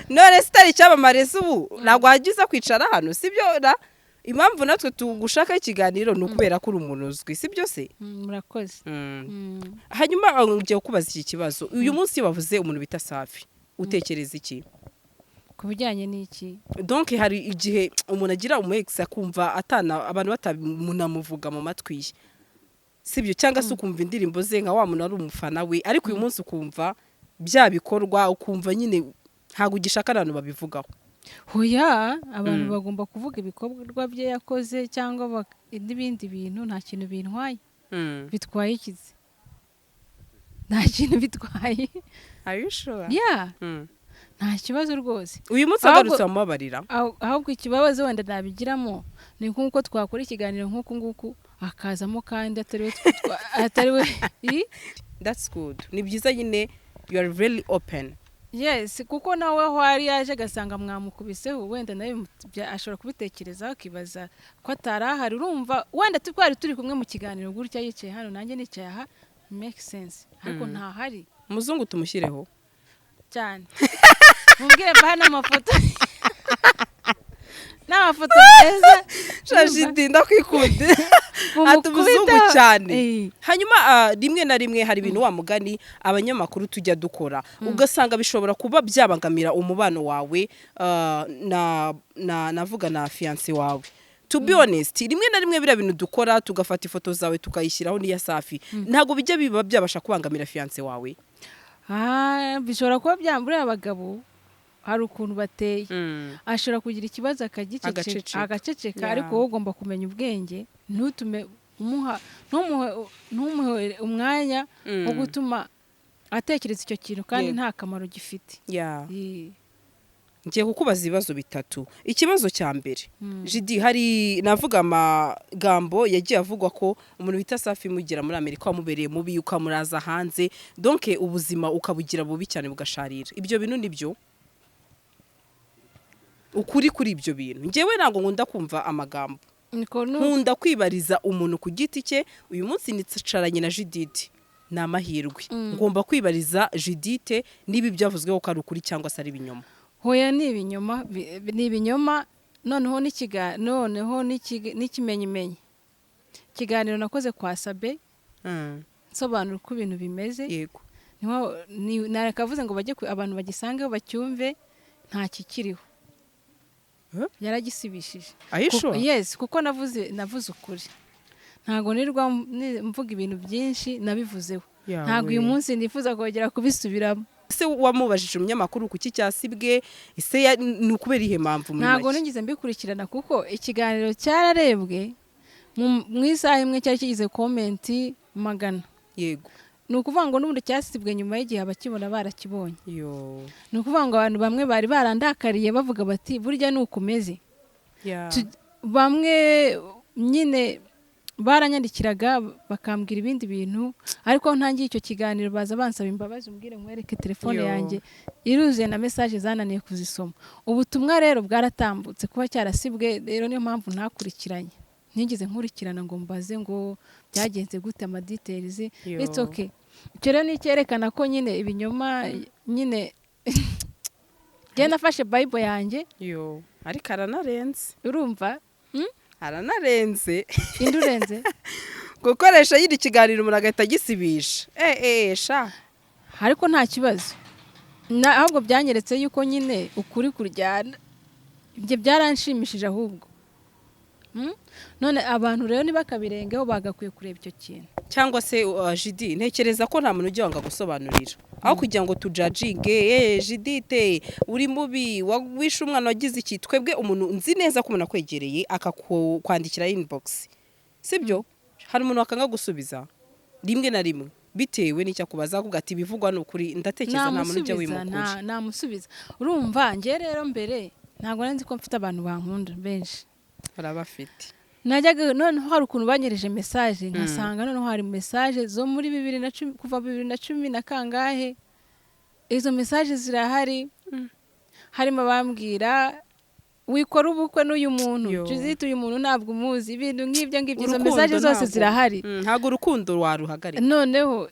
None sitari icyamamare se ubu ntabwo wajya uza kwicara hano, si byo ra? Impamvu natwe tugushaka ikiganiro ni ukubera ko uri umuntu uzwi, si byo se? Murakoze. Hanyuma ngiye kubaza iki kibazo: uyu munsi iyo bavuze umuntu bita Safi, utekereza iki? Ku bijyanye n'iki? Donc hari igihe umuntu agira umu ex akumva atana abantu batamunamuvuga mu matwi ye, sibyo? Cyangwa se ukumva indirimbo ze nka wa muntu ari umufana we, ariko uyu munsi ukumva bya bikorwa, ukumva nyine ntabwo ugishaka abantu babivugaho. Hoya, abantu bagomba kuvuga ibikorwa bye yakoze cyangwa n'ibindi bintu. Nta kintu bintwaye. Bitwaye ikizi? Nta kintu bitwaye. Are you sure? Yeah, nta kibazo rwose. Uyu munsi agarutse wamubabarira? Ahubwo ikibazo wenda nabigiramo ni nk'uko twakora ikiganiro nk'uku nguku, akazamo kandi atari we atari we. I? That's good, ni byiza nyine, you are very open. Yes, kuko nawe aho ari yaje agasanga mwamukubiseho, wenda nawe ashobora kubitekerezaho, akibaza ko atari ahari. Urumva wenda twari turi kumwe mu kiganiro gutya, yicaye hano nanjye nicaye aha, make sense, ariko ntahari. Umuzungu tumushyireho. Cyane, mumbwire mbaha n'amafoto meza. Shajidi, ndakwikundira ati umuzungu Mumukubita. cyane. Hanyuma rimwe na rimwe hari ibintu, wa mugani, abanyamakuru tujya dukora, ugasanga bishobora kuba byabangamira umubano wawe na navuga na fiancé wawe. To be honest, rimwe na rimwe biriya bintu dukora, tugafata ifoto zawe tukayishyiraho n'iya Safi, ntabwo bijya biba byabasha kubangamira fiancé wawe? Ah, bishobora kuba byamburiye. Abagabo hari ukuntu bateye, ashobora kugira ikibazo akagiceceka. Agaceceka. Agaceceka. Ariko wowe ugomba kumenya ubwenge, ntutume umuha, ntumuhe umwanya wo gutuma atekereza icyo kintu kandi nta kamaro gifite. Ngiye kukubaza ibibazo bitatu. Ikibazo cya mbere, Jidi, hari navuga amagambo yagiye avugwa ko umuntu bita Safi mugera muri Amerika wamubereye mubi, ukamuraza hanze, donc ubuzima ukabugira bubi cyane, bugasharira. Ibyo bintu nibyo? Ukuri kuri ibyo bintu? Ngewe ntabwo nkunda kumva amagambo. Niko Nkunda kwibariza umuntu ku giti cye. Uyu munsi nicaranye na Judith, ni amahirwe. Ngomba kwibariza Judith niba ibyavuzweho ko ari ukuri cyangwa se ari ibinyoma. Hoya, ni ibinyoma, ni ibinyoma. Noneho n'ikimenyimenyi, ikiganiro nakoze kwa Sabe nsobanura uko ibintu bimeze. Narakavuze ngo bajye abantu bagisangeho bacyumve, nta kikiriho. Huh? Yaragisibishije. Are you sure? Yes, kuko navuze ukuri. Ntabwo nirwa mvuga ibintu byinshi nabivuzeho. Yawe. Ntabwo uyu munsi nifuza kongera kubisubiramo. Ese wamubajije umunyamakuru kuki cyasibwe? Ese ni ukubera ihe mpamvu muri Ntabwo make? nigeze mbikurikirana, kuko ikiganiro cyararebwe mu isaha imwe cyari kigize comment 100. Ni ukuvuga ngo n'ubundi cyasibwe nyuma y'igihe abakibona barakibonye. Yo. Ni ukuvuga ngo abantu bamwe bari barandakariye, bavuga bati burya ni uko umeze. Bamwe nyine baranyandikiraga bakambwira ibindi bintu, ariko aho ntangiye icyo kiganiro baza bansaba imbabazi. Umbwire nkwereke telefone Yo. yanjye iruzuye na message zananiye kuzisoma. Ubutumwa rero bwaratambutse. Kuba cyarasibwe rero niyo mpamvu ntakurikiranye, ntigeze nkurikirana ngo mbaze ngo byagenze gute, ama details. Yo. It's okay. Icyo rero ni icyerekana ko nyine ibinyoma nyine, njye nafashe Bible yanjye. Yo, ariko aranarenze. Urumva? Aranarenze. Indi urenze. Gukoresha nyine ikiganiro umuntu agahita agisibisha, sha. Ariko nta kibazo. Ahubwo byanyeretse yuko nyine ukuri kuryana. Ibyo byaranshimishije ahubwo. None abantu rero ntibakabirengeho, bagakwiye kureba icyo kintu. Cyangwa se Jidi, ntekereza ko nta muntu ujya wanga gusobanurira, aho kugira ngo tujudginge, Judithe uri mubi, wishe umwana, wagize iki. Twebwe umuntu nzi neza ko umuntu akwegereye akakwandikira inbox, sibyo, hari umuntu wakanga gusubiza rimwe na rimwe bitewe n'icyo akubaza, akuvuga ati ibivugwa ni ukuri. Ndatekereza nta muntu ujya Namusubiza. wimukura. Namusubiza. Urumva njye rero mbere ntabwo nari nzi ko mfite abantu bankunda benshi. Barabafite. Najyaga noneho hari ukuntu banyereje message, nkasanga noneho hari message zo muri 2010, kuva 2010 na kangahe, izo message zirahari. Harimo abambwira wikora ubukwe n'uyu muntu, Yo. Judith, uyu muntu ntabwo umuzi, ibintu nk'ibyo ngibyo. Izo Urukundo message zose zirahari. Ntabwo urukundo waruhagarika. Noneho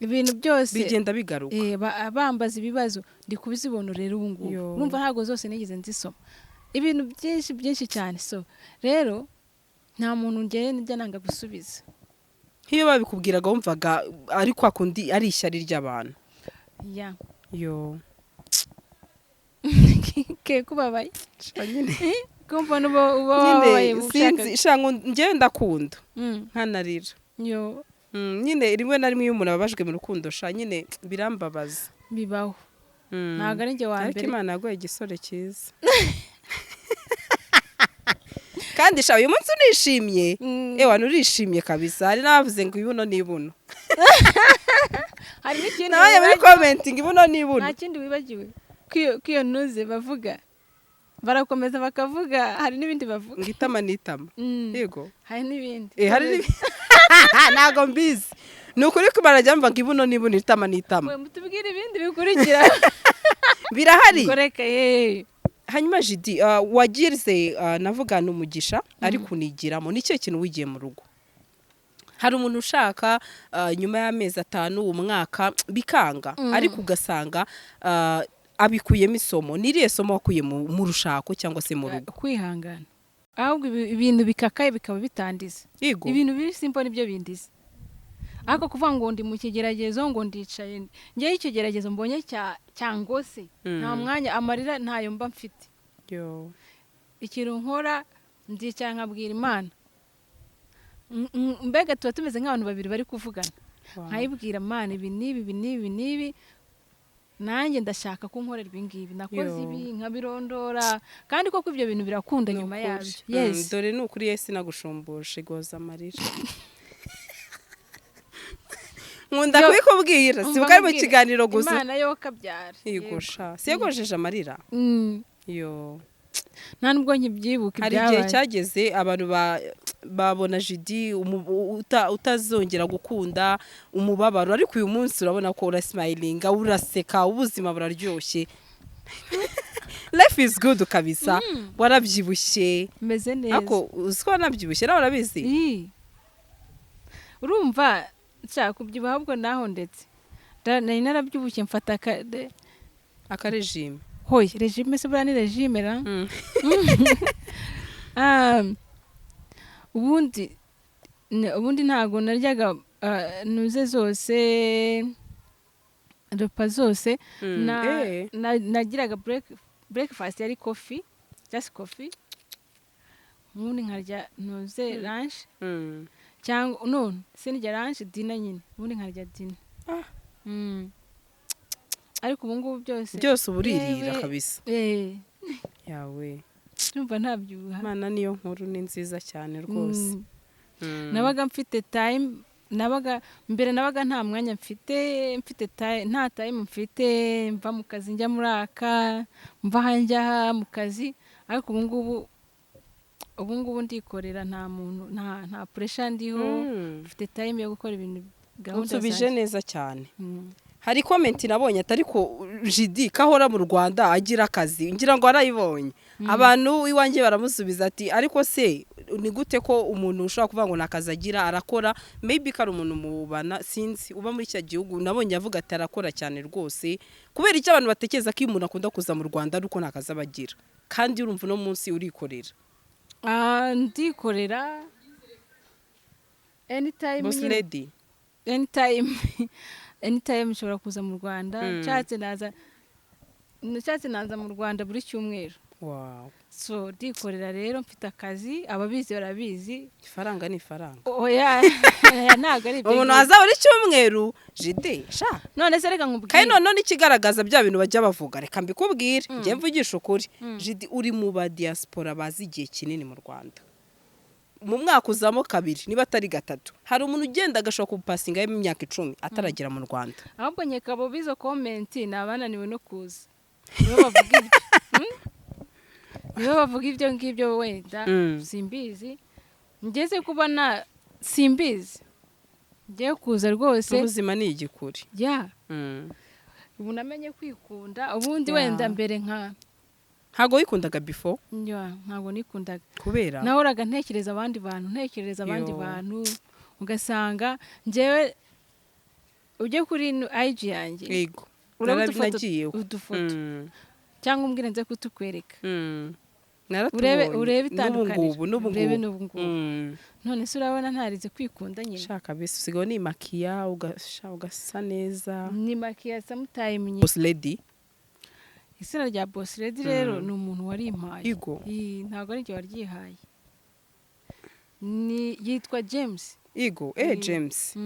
ibintu byose bigenda bigaruka. Bambaza ibibazo, ndi kubizibona rero ubu ngubu. Yo. Urumva ntabwo zose nigeze nzisoma, ibintu byinshi byinshi cyane. So rero nta muntu ngewe njya nanga gusubiza. Nk'iyo babikubwiraga wumvaga ari kwa kundi ari ishyari ry'abantu? Ya. Yo. Ke kubabaye? Nyine. Ko mbona uba wababaye? Nyine. Ushaka Sinzi sha, ngo njyewe ndakunda nkanarira. Yo. Nyine rimwe na rimwe iyo umuntu ababajwe mu rukundo sha, nyine birambabaza. Bibaho. Ntabwo ari njye wa Ariko mbere. Imana yaguhaye igisore cyiza kandi sha, uyu munsi unishimye. Ewa, nurishimye kabisa. Hari n'abavuze ngo ibuno ni ibuno. Hari n'ikindi Nabaye muri wibagiwe. comment ngo ibuno ni ibuno. Nta kindi wibagiwe ko iyo ntuze bavuga, barakomeza bakavuga, hari n'ibindi bavuga. Ngo itama ni itama. Yego. Hari n'ibindi. Hari ntabwo mbizi, ni ukuri ko barajya bumva ngo ibuno ni ibuno, itama ni itama. We mutubwire ibindi bikurikira. Birahari. Koreka ye. Hanyuma Jidi, wagize navuga ni umugisha ariko unigiramo, ni ikihe kintu wigiye mu rugo? Hari umuntu ushaka nyuma y'amezi 5, umwaka, bikanga, ariko ugasanga abikuyemo isomo. Ni irihe somo wakuye mu rushako cyangwa se mu rugo? Kwihangana. Ahubwo ibintu bikakaye bikaba bitandiza. Yego. Ibintu biri simple nibyo bindiza, ariko kuvuga ngo ndi mu kigeragezo, ngo ndicaye, ngewe ikigeragezo mbonye cyangose, nta mwanya, amarira ntayo mba mfite. Yo. Ikintu nkora, ndicara nkabwira Imana. Mbega tuba tumeze nk'abantu babiri bari kuvugana. Nkayibwira: Imana, ibi n'ibi, ibi n'ibi n'ibi, nanjye ndashaka ko nkorera ibi ngibi, nakoze Yo. ibi, nkabirondora, kandi koko ibyo bintu birakunda Ni nyuma ukuri. yabyo. Yes. Dore ni ukuri, Yesu nagushumbusha igoza amarira. Nkunda Yo, kubikubwira, si umva bwo ari mu nkubwire, kiganiro gusa. Imana yo kabyara. Yigusha si yagojeje amarira. Yo. Nta nubwo nkibyibuka Hari igihe ibyabaye. cyageze abantu babona Jidi utazongera gukunda, umubabaro, ariko uyu munsi urabona ko urasmilinga, uraseka, ubuzima buraryoshye, life is good kabisa, warabyibushye. Meze neza. Ariko uzi ko wanabyibushye, nawe urabizi. Ii. Urumva nshaka kubyibuha, ahubwo naho ndetse nari narabyibushye, mfata Akarégime. Hoye, régime se buriya ni régime ra? Ah, ubundi ntabwo naryaga nuze zose, repas zose. Nagiraga breakfast yari coffee, just coffee, ubundi nkarya ntuze lunch cyangwa no sinirya lunch, dinner nyine, ubundi nkarya dinner. Ariko ubu ngubu byose Byose uba uririra. Yewe. Kabisa. Yawe. Ndumva ntabyibuha. Imana niyo nkuru, ni nziza cyane rwose. Nabaga mfite time, nabaga mbere nabaga nta mwanya mfite, mfite nta time mfite, mva mu kazi njya muri aka, mva aha njya aha mu kazi, ariko ubu ngubu ndikorera, nta muntu, nta pressure ndiho. Mfite time yo gukora ibintu, gahunda Unsubije zanjye. neza cyane. Hari comment nabonye atari ko Jidi kahora mu Rwanda agira akazi, ngira ngo arayibonye. Abantu iwanjye baramusubiza ati ariko se ni gute ko umuntu ushobora kuvuga ngo nta kazi agira, arakora? Maybe ko ari umuntu mubana, sinzi, uba muri icyo gihugu. Nabonye avuga ati arakora cyane rwose. Kubera icyo abantu batekereza ko iyo umuntu akunda kuza mu Rwanda ari uko nta kazi aba agira, kandi urumva uno munsi urikorera. Ah, ndikorera anytime Boss nyine. lady. Anytime, anytime nshobora kuza mu Rwanda. Nshatse naza mu Rwanda buri cyumweru. So ndikorera rero, mfite akazi, ababizi barabizi. Ifaranga ni ifaranga. Oya, ntabwo ari ibyo Umuntu ngibyo. waza buri cyumweru, jide sha. None se reka nkubwire. Kandi noneho n'ikigaragaza bya bintu bajya bavuga, reka mbikubwire, njye mvugisha ukuri, jidi uri mu ba diaspora bazi igihe kinini mu Rwanda. Mu mwaka uzamo kabiri niba atari gatatu. Hari umuntu ugenda agashobora kupasingayo imyaka 10 ataragera mu Rwanda. Ahubwo nkeka abo bizo comment ni abananiwe no kuza, nibo bavuga ibyo. Nibo bavuga ibyo ngibyo wenda. Simbizi, ngeze kubona simbizi, ngiye kuza rwose. Ubuzima ni igikuri. Ya, ubu namenye kwikunda ubundi. Wenda mbere nka Ntabwo wikundaga before? Ya, ntabwo nikundaga. Kubera? Nahoraga ntekereza abandi bantu, ntekereza abandi Yo. bantu, ugasanga njyewe ujye kuri IG yanjye, urebe udufoto, Nagiyeho. udufoto, cyangwa umbwire nze kutukwereka. Naratubonye. Urebe N'ubu itandukaniro. ngubu, n'ubu Urebe ngubu. n'ubu ngubu. None se urabona ntarize kwikunda nyine? Shaka bisi usigaye unimakiya, ugasha ugasa neza. Ni makiya sometime nyine. Boss lady. Izina rya boss lady rero ni umuntu warimpaye. Igo. Ii, ntabwo ari njye waryihaye, ni yitwa James. Igo, eh, James.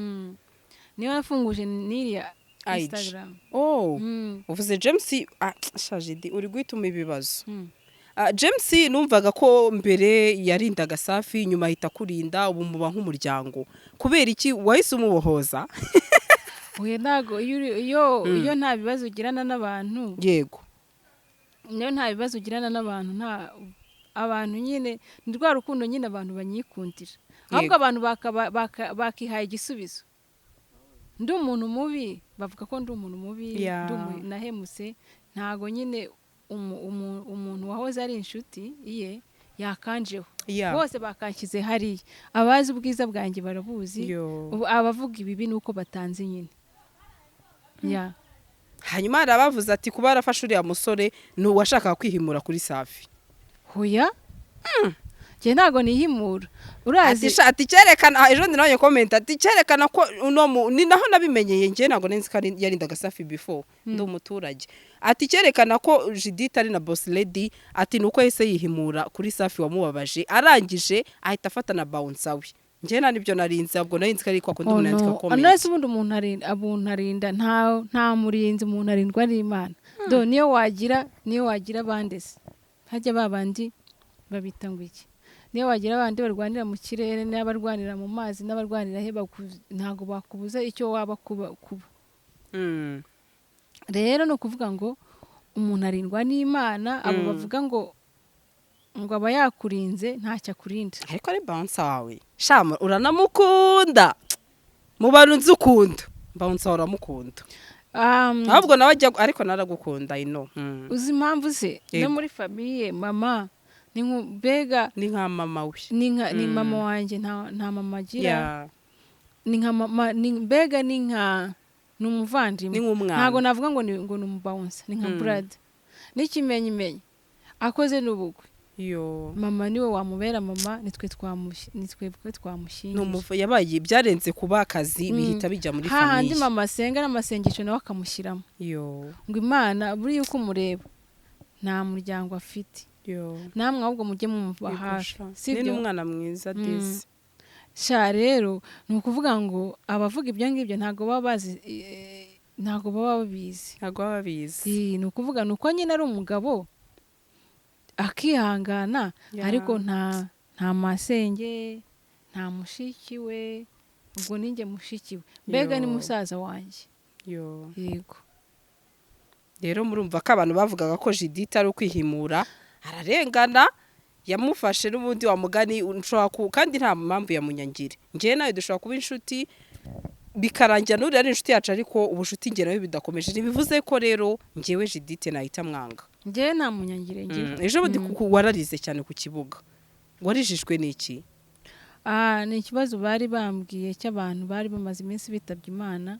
Niwe nafunguje n'iriya IG. Instagram. Oh, uvuze James, ah, shaje di uri guhituma ibibazo. Ah, James numvaga ko mbere yarindaga Safi, nyuma ahita akurinda, ubu muba nk'umuryango. Kubera iki wahise umubohoza? Oya, ntabwo iyo nta bibazo ugirana n'abantu, iyo nta bibazo ugirana n'abantu, nta abantu nyine, ni rwa rukundo nyine abantu banyikundira. Ahubwo abantu bakihaye igisubizo. Ndi umuntu mubi, bavuga ko ndi umuntu mubi, nahemutse. Ntago nyine umuntu wahoze ari inshuti iye yakanjeho. Bose bakanshyize hariya. Abazi ubwiza bwanjye barabuzi. Yo. Ubu abavuga ibibi ni uko batanze nyine, ya. Hanyuma hari abavuze ati kuba yarafashe uriya musore ni uwashakaga kwihimura kuri Safi. Hoya, njye ntago nihimura, urazi. Ati ati cyerekana, ah, ejo ndi nabonye comment ati cyerekana ko uno ni naho nabimenyeye, njye ntabwo nzi ko yarindaga Safi before, ndi umuturage. Ati cyerekana ko Judith ari na boss lady, ati nuko yahise yihimura kuri Safi wamubabaje, arangije ahita afata na bouncer we. Njye nta nibyo narinzi, ahubwo nari nzi ko ari kwa kundi Oh, umuntu yandika no. comment. None se ubundi umuntu arinda, umuntu arinda, nta murinzi, umuntu arindwa n'Imana. Do niyo wagira abandi se, hajya ba bandi babita ngo iki, niyo wagira abandi barwanira mu kirere n'abarwanira mu mazi n'abarwanira he, ntabwo bakubuza icyo waba kuba. Rero ni ukuvuga ngo umuntu arindwa n'Imana. Abo bavuga ngo aba yakurinze, ntacyo akurinda. Ariko ari bouncer wawe shama, uranamukunda. Mu bantu nzi ukunda bouncer wawe, uramukunda. Ahubwo nawe ajya, ariko naragukunda ino. Uzi impamvu se? No muri famille mama ni mbega Ni nka mama we. Ni mama wanjye, nta mama agira. Ni nka mama, ni mbega ni nka ni umuvandimwe. Ni nk'umwana. Ntabwo navuga ngo ni umubouncer, ni nka brother. N'ikimenyimenyi akoze n'ubukwe, Yo. mama niwe wamubera mama, nitwe twebwe Ni twamushyingiye. Yabaye byarenze kuba akazi, bihita bijya muri Hahandi famille. mama asenga n'amasengesho nawe akamushyiramo Yo. ngo Imana, buriya uko umureba nta muryango afite, Yo. namwe ahubwo mujye mumuba hafi. Yego sha. Sibyo? Ni n'umwana mwiza disi. Sha, rero ni ukuvuga ngo abavuga ibyo ngibyo ntabwo baba bazi, ntabwo baba babizi. Ntabwo baba babizi. Ni ukuvuga ni uko nyine ari umugabo akihangana, ariko nta masenge, nta mushiki we, ubwo ninjye mushiki we, mbega ni Yo. musaza wanjye. Yo. Yego. Rero murumva ko abantu bavugaga ko Judith ari ukwihimura, ararengana. Yamufashe n'ubundi wa mugani nshobora ku kandi nta mpamvu yamunyangire. Njyewe nawe dushobora kuba inshuti bikarangira n'uriya ari inshuti yacu, ariko ubushuti njye nawe bidakomeje, ntibivuze ko rero njyewe Judith nahita mwanga. Njyewe nta munyangire ngira. Ejo bundi kuko wararize cyane ku kibuga, warijijwe n'iki? Ah, ni ikibazo bari bambwiye cy'abantu bari bamaze iminsi bitabye Imana,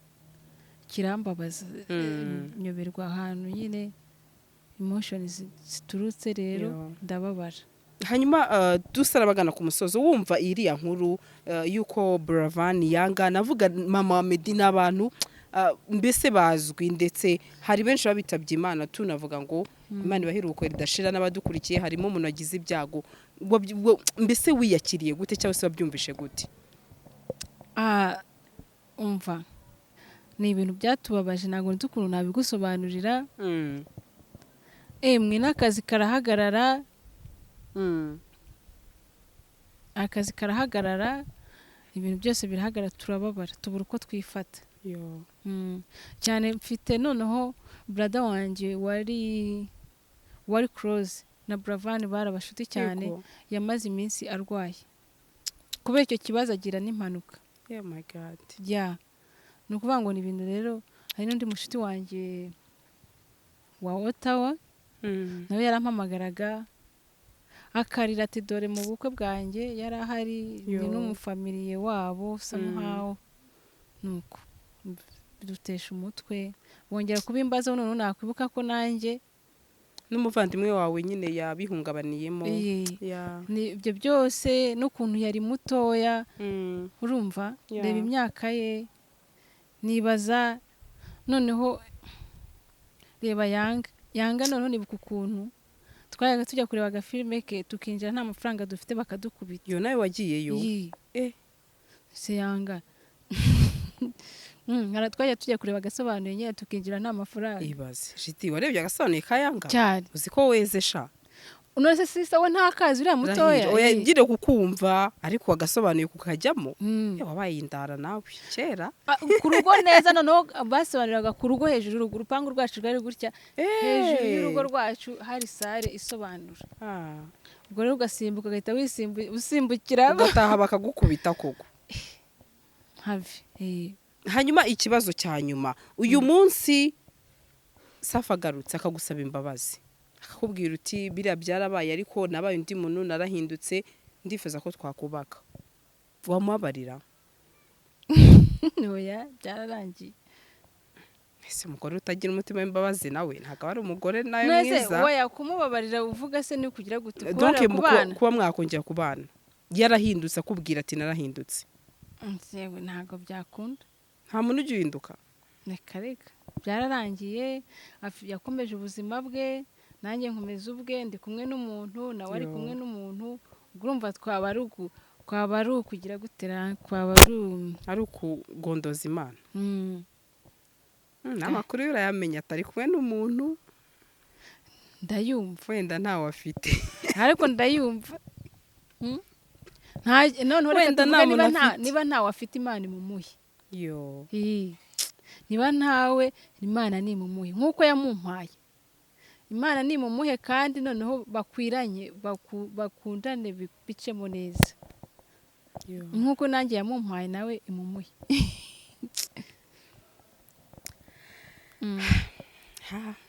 kirambabaza. Nyoberwa ahantu nyine emotion ziturutse rero. Yo. Ndababara. Hanyuma dusa n'abagana ku musozo, wumva iriya nkuru y'uko Buravan yanga, navuga mama wa Meddy n'abantu mbese bazwi, ndetse hari benshi babitabye Imana. Tunavuga ngo Imana ibahe ridashira n'abadukurikiye. Harimo umuntu wagize ibyago. Mbese wiyakiriye gute cyangwa se wabyumvishe gute? Umva, ni ibintu byatubabaje, ntabwo nzi ukuntu nabigusobanurira. Emwe, n'akazi karahagarara. Akazi karahagarara, ibintu byose birahagarara, turababara, tubura uko twifata. Cyane mfite noneho brother wanjye wari close na Buravan, bari abashuti cyane. Yamaze iminsi arwaye kubera icyo kibazo, agira n'impanuka. Oh my God. Ya, ni ukuvuga ngo ni ibintu rero. Hari n'undi mushuti wanjye wa Ottawa, nawe yarampamagaraga akarira ati: "Dore mu bukwe bwanjye yari ahari, ni n'umufamiliye wabo somehow." Nuko bidutesha umutwe, bongera kubimbazaho, noneho nakwibuka ko nanjye n'umuvandimwe wawe nyine yabihungabaniyemo. Ni ibyo byose n'ukuntu yari mutoya. Urumva, reba imyaka ye, nibaza noneho reba Yanga, Yanga noneho nibuka ukuntu twajyaga tujya kureba agafilime ke, tukinjira nta mafaranga dufite, bakadukubita. Yo, nawe wagiyeyo? Yi. Se Yanga, twajya tujya kureba agasobanuye nyine, tukinjira nta mafaranga. Ibaze jiti, warebye agasobanuye ka Yanga? Cyane. Uzi ko weze sha. None se sisa we ntakazi, uriya mutoya? Oya, ngire kukumva, ariko wagasobanuye kukajyamo. Wabaye indara nawe kera. Ah, ku rugo neza, noneho basobanuriraga ku rugo hejuru y'urugo. Urupangu rwacu rwari gutya, hejuru y'urugo rwacu hari salle isobanura. Ubwo rero ugasimbuka, ugahita usimbukira. Ugataha bakagukubita koko. Have. Hanyuma ikibazo cya nyuma: uyu munsi Safi agarutse akagusaba imbabazi, akakubwira uti: "Biriya byarabaye, ariko nabaye undi muntu, narahindutse, ndifuza ko twakubaka," wamubabarira? Oya, byararangiye. Ese umugore utagira umutima w'imbabazi nawe ntabwo aba ari umugore nawe None se mwiza? Oya, kumubabarira uvuga se ni kugira gute? Donc Kubara mu kubana? Kuba mwakongera kubana, yarahindutse, akubwira ati: "Narahindutse." Yewe, ntabwo byakunda. Nta muntu ujya uhinduka. Reka reka, byararangiye. Yakomeje ubuzima bwe, nanjye nkomeza ubwe. Ndi kumwe n'umuntu, nawe ari Yo. kumwe n'umuntu. Ubwo urumva twaba ari ukugira gutera, twaba ari Ari ukugondoza Imana. N'amakuru yo urayamenya, atari kumwe n'umuntu? Ndayumva. Wenda ntawe afite. Ariko ndayumva. Noneho reka Wenda tuvuge nta niba muntu nta afite. niba ntawe afite, Imana imumuhe. Yo. Ii. Niba ntawe, Imana nimumuhe nk'uko yamumpaye, Imana nimumuhe, kandi noneho bakwiranye, bakundane, bicemo neza. Yo. Nk'uko nanjye yamumpaye, nawe imumuhe.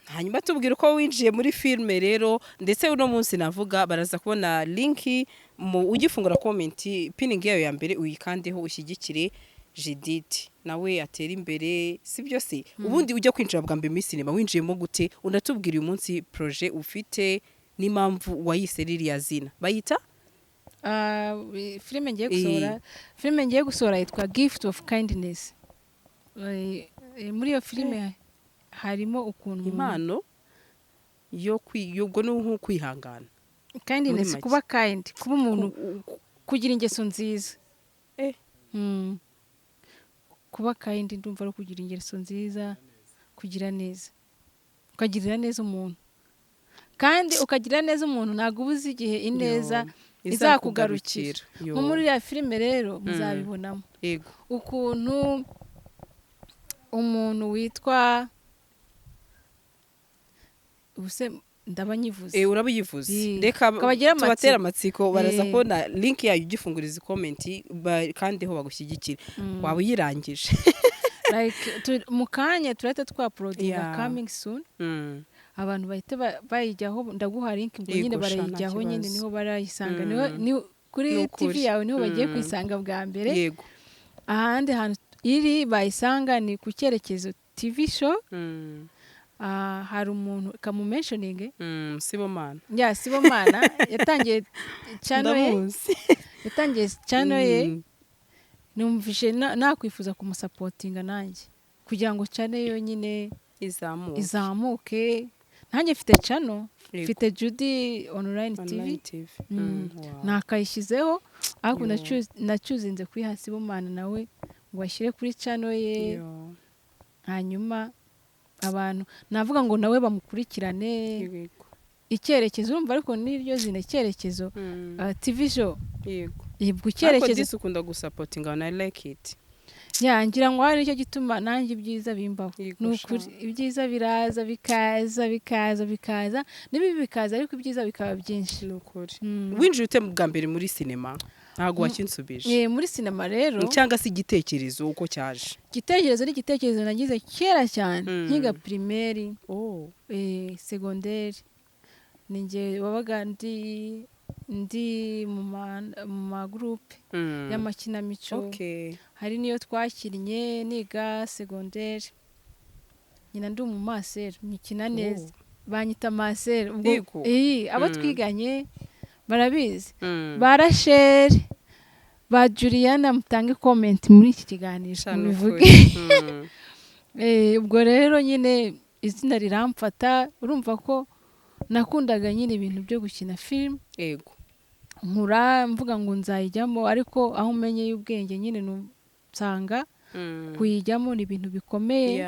Hanyuma tubwira uko winjiye muri filime rero. Ndetse uno munsi navuga baraza kubona link mu ugifungura comment, pinning yayo ya mbere, uyikandeho ushyigikire Judith nawe atera imbere, si byo se? Ubundi ujya kwinjira bwa mbere muri sinema winjiyemo gute? Unatubwira uyu munsi projet ufite n'impamvu wayise ririya zina bayita. Filime ngiye gusohora, filime ngiye gusohora yitwa Gift of Kindness. Muri iyo filime harimo ukuntu Impano yo ubwo ni nko kwihangana. Kindness. Muri make. Kuba kind, kuba umuntu, kugira ingeso nziza. Kuba kind ndumva ari ukugira ingeso nziza, kugira neza, ukagirira neza umuntu. Kandi ukagirira neza umuntu, ntabwo uba uzi igihe ineza Yo, izakugarukira. Yo. Nko muri iriya filime rero muzabibonamo ukuntu umuntu witwa, ubuse ndaba nyivuze. Uraba uyivuze. Reka Kabagira amatsiko. tubatere amatsiko, baraza kubona link yayo ugifunguriza comment, kandi ho bagushyigikire. Waba uyirangije. Like, mu kanya turahita twauploadinga. Coming soon. Abantu bahita bayijyaho. Ndaguha link ubwo nyine. Yego sha, nta Barayijyaho nyine. kibazo. Niho barayisanga. Niho kuri Ni ukuri. TV yawe niho bagiye kuyisanga bwa mbere. Ahandi hantu iri bayisanga ni ku Cyerekezo TV Show. Hari umuntu kamumentioninge. Sibomana. Ya, Sibomana yatangiye channel ye. Ndamuzi. Yatangiye channel ye. Numvise nakwifuza kumusupportinga nanjye. Kugira ngo channel yonyine izamuka. Izamuke. Nanjye mfite channel, mfite Judy Online TV. Online TV. Wow. Nakayishyizeho, ariko Yo. nachoosinze kuyiha Sibomana nawe ngo ashyire kuri channel ye. Yo. Hanyuma abantu navuga ngo nawe bamukurikirane. Icyerekezo, urumva, ariko n'iryo zina Icyerekezo TV show. Yibwa Ariko Icyerekezo. Disi ukunda gusupportinga and I like it. Ya, ngira ngo hari nicyo gituma nanjye ibyiza bimbaho. Yego. Ni ukuri, Sha. ibyiza biraza, bikaza, bikaza, bikaza, n'ibibi bikaza, ariko ibyiza bikaba byinshi. Ni ukuri. Winjiye ute bwa mbere muri sinema? Ntabwo wakinsubije. Muri sinema rero, Cyangwa se igitekerezo uko cyaje? Igitekerezo ni igitekerezo nagize kera cyane, nkiga primaire, Oh. Secondaire. Ni njye wabaga ndi mu magurupe y'amakinamico. Hari n'iyo twakinnye niga secondaire, nyina ndi umumaseri, nyikina neza, banyita maseri ubwo. Yego. Abo twiganye barabizi, ba Rachel, ba Juliana, mutange comment muri iki kiganiro Sha, ni mubivuge. ukuri. Ubwo rero nyine izina riramfata. Urumva ko nakundaga nyine ibintu byo gukina filime, nkura mvuga ngo nzayijyamo, ariko aho umenyeye ubwenge nyine nsanga kuyijyamo ni ibintu bikomeye.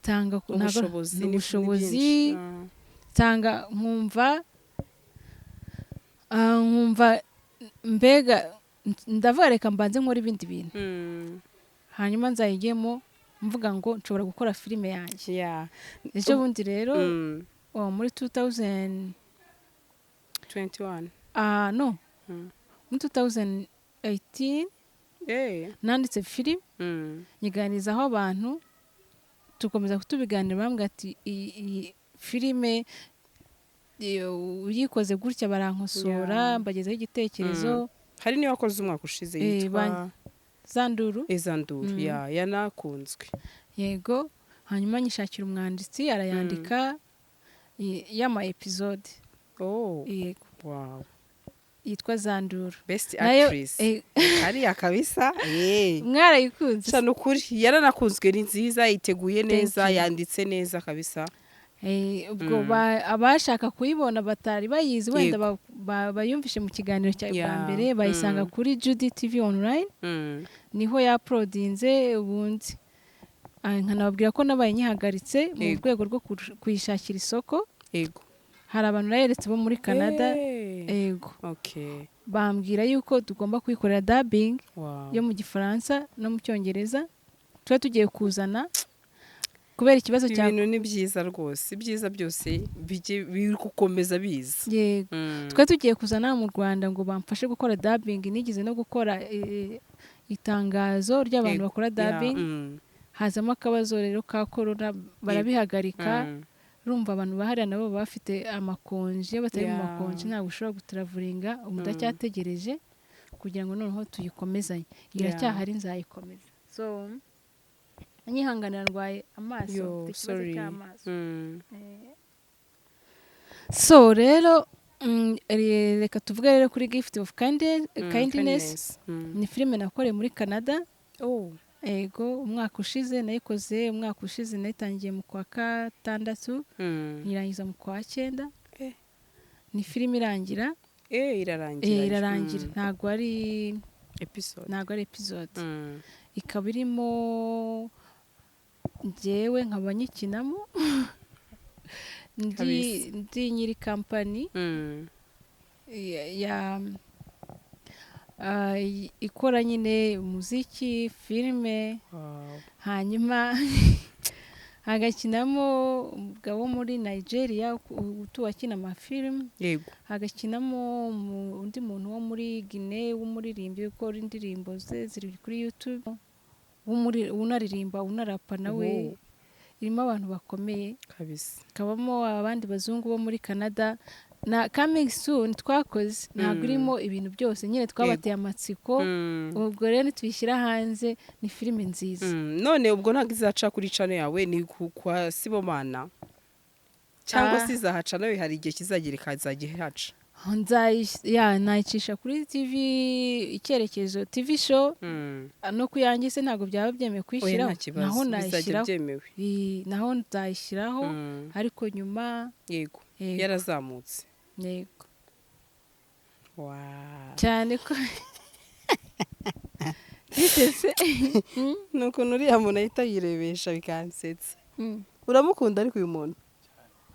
Nsanga Ubushobozi ni ni ubushobozi. byinshi. Nsanga nkumva mbega ndavuga reka mbanze nkore ibindi bintu, hanyuma nzayijyemo mvuga ngo nshobora gukora filime yanjye. Ejo bundi rero, oh, muri 2000 21. Ah, no, muri 2018 nanditse filime, nyiganirizaho abantu, tukomeza kutubiganira, bambwira ati iyi filime iyo uyikoze gutya, barankosora, mbagezaho igitekerezo. Hari niyo wakoze umwaka ushize yitwa Zanduru. Ezanduru. Ya, yanakunzwe. Yego, hanyuma nyishakira umwanditsi, arayandika, y'ama episode. Oh. Yego. Wow. Yitwa Zanduru. Best Nayo actress hariya kabisa. Mwarayikunze. Sha, ni ukuri, yaranakunzwe, ni nziza, iteguye neza, you. yanditse neza kabisa. Ubwo abashaka kuyibona batari bayizi wenda, bayumvishe mu kiganiro cya bwa mbere, bayisanga kuri Judy TV Online, niho yauploadinze. Ubundi nkanababwira ko nabaye nyihagaritse mu rwego rwo kuyishakira isoko. Hari abantu nayeretse bo muri Canada. Yego. Bambwira yuko tugomba kuyikorera dubbing yo mu Gifaransa no mu Cyongereza, tuba tugiye kuzana kubera ikibazo cya Ibintu ni byiza rwose, ibyiza byose bijye biri gukomeza biza. Yego. Twari tugiye kuzana mu Rwanda ngo bamfashe gukora dubbing. Nigeze no gukora itangazo ry'abantu bakora dubbing, hazamo akabazo rero ka corona, barabihagarika. Urumva abantu bahariya nabo baba bafite amakonje, iyo batari mu makonje ntabwo ushobora gutravelinga. Ubu ndacyategereje kugira ngo noneho tuyikomezanye. Iracyahari, nzayikomeza. So nyihanganira, ndwaye amaso. Yo, Mfite ikibazo sorry. cy'amaso. So rero reka tuvuge rero kuri Gift of Kindness. Kindness. Ni filime nakoreye muri Canada. Oh. Ego, umwaka ushize nayikoze, umwaka ushize nayitangiye mu kwa gatandatu, nyirangiza mu kwa cyenda. Ni filime irangira. Irarangira. Irarangira, ntabwo ari Episode. Ntabwo ari episode. Ikaba irimo njyewe nkaba nyikinamo ndi Kabisa. ndi nyiri company ya ikora nyine umuziki, filime. Hanyuma hagakinamo umugabo wo muri Nigeria utuwe akina amafilime. Hagakinamo undi muntu wo muri Guinea w'umuririmbyi ukora indirimbo ze ziri kuri YouTube, unaririmba, unarapa nawe. Irimo abantu bakomeye. Kabisa. Kabamo abandi bazungu bo muri Canada. Na coming soon twakoze ntabwo irimo ibintu byose nyine, twabateye amatsiko. Ubwo rero nituyishyira hanze, ni filime nziza. None ubwo ntabwo izaca kuri channel yawe, ni kwa Sibomana, cyangwa Ah. se izahaca nawe, hari igihe kizagera ikazajya ihaca? Ya, nayicisha kuri TV Icyerekezo TV Show. No ku yanjye se ntabwo byaba byemewe Oya, kuyishyiraho? nta kibazo, Naho bizajya nayishyiraho. byemewe. Naho nzayishyiraho, ariko nyuma. Yego. Yego. Yarazamutse. Yego. Wow. Cyane ko biteze. Ni ukuntu uriya muntu ahita yirebesha bikansetsa. Uramukunda ariko uyu muntu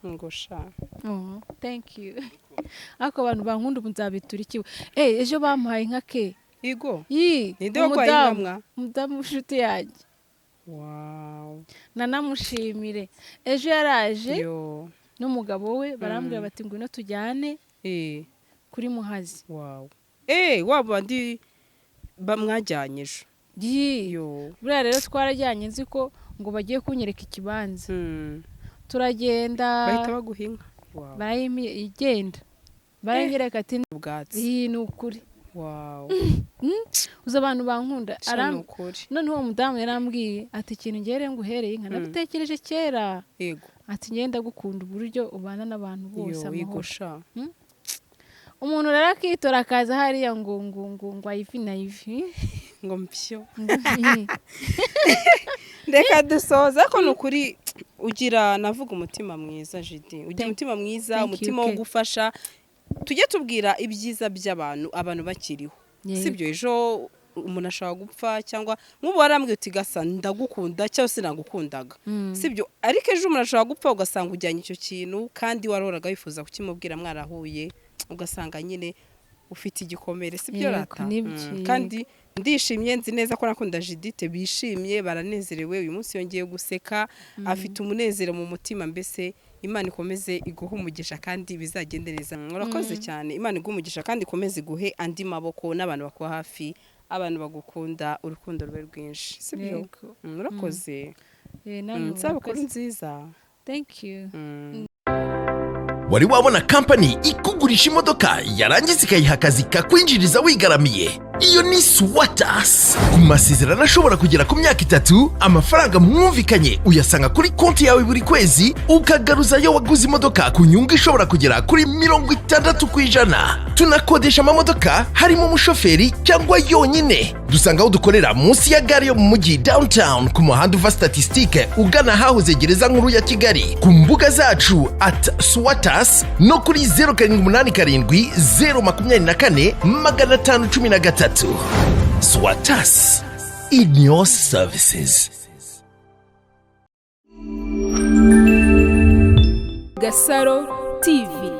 ngo sha. Oh, thank you. Ariko abantu bankunda ubu nzabitura ikiwe. Ejo bamuhaye inka ke. Igo. Yi. Ninde waguhaye inka mwa? Umudamu w'inshuti yanjye. Wow. Nanamushimire, ejo yaraje Yo. n'umugabo we, barambwira bati: "Ngwino tujyane kuri Muhazi." Wow, wa bandi mwajyanye ejo? Yi. Yo. Buriya rero twarajyanye nzi ko ngo bagiye kunyereka ikibanza. Turagenda, Bahita baguha inka. Wow. Igenda baranyereka ati Ubwatsi. Iyi ni ukuri. Wow. Uzi abantu bankunda. Sha, ni ukuri. Noneho uwo mudamu yarambwiye ati: "Ikintu ngere nguhereye inka, nabitekereje kera." Ati: "Ngenda gukunda uburyo ubana n'abantu bose Yo, yego amahoro." Sha. Umuntu rero akitora akaza hariya ngo ayivi na ivi. Ngo mpyo. Reka dusoza, ariko ni ukuri ugira, navuga, umutima mwiza, Jidi. Ugira umutima mwiza, Thank you, umutima wo Kate. gufasha. Tujye tubwira ibyiza by'abantu abantu bakiriho. Sibyo? Ejo umuntu ashobora gupfa, cyangwa nk'ubu warambwiye uti: "Gasa, ndagukunda," cyangwa se "Nagukundaga." Sibyo? Ariko ejo umuntu ashobora gupfa, ugasanga ujyanye icyo kintu kandi waroraga wifuza kukimubwira mwarahuye, ugasanga nyine ufite igikomere. Sibyo? Yego, Rata. nibyo, yego. Kandi ndishimye, nzi neza ko nakunda Judith bishimye, baranezerewe. Uyu munsi yongeye guseka, afite umunezero mu mutima. Mbese Imana ikomeze iguhe umugisha kandi bizagende neza. Urakoze cyane. Imana iguhe umugisha kandi ikomeze iguhe andi maboko n'abantu bakuba hafi, abantu bagukunda, urukundo rube rwinshi. Sibyo? Yego. Urakoze. Namwe Isabukuru murakoze. nziza. Thank you. Wari wabona kampani ikugurisha imodoka yarangiza ikayiha akazi kakwinjiriza wigaramiye? Iyo ni Swatas. Ku masezerano ashobora kugera ku myaka 3, amafaranga mwumvikanye uyasanga kuri konti yawe buri kwezi, ukagaruzayo waguze imodoka ku nyungu ishobora kugera kuri 60%. Tunakodesha amamodoka harimo umushoferi cyangwa yonyine. Dusanga aho dukorera munsi ya gare yo mu mujyi Downtown, ku muhanda uva Statisitike ugana ahahoze gereza nkuru ya Kigali, ku mbuga zacu @Swatas, no kuri 0787 024 513. Swatas, in your services. Gasaro TV.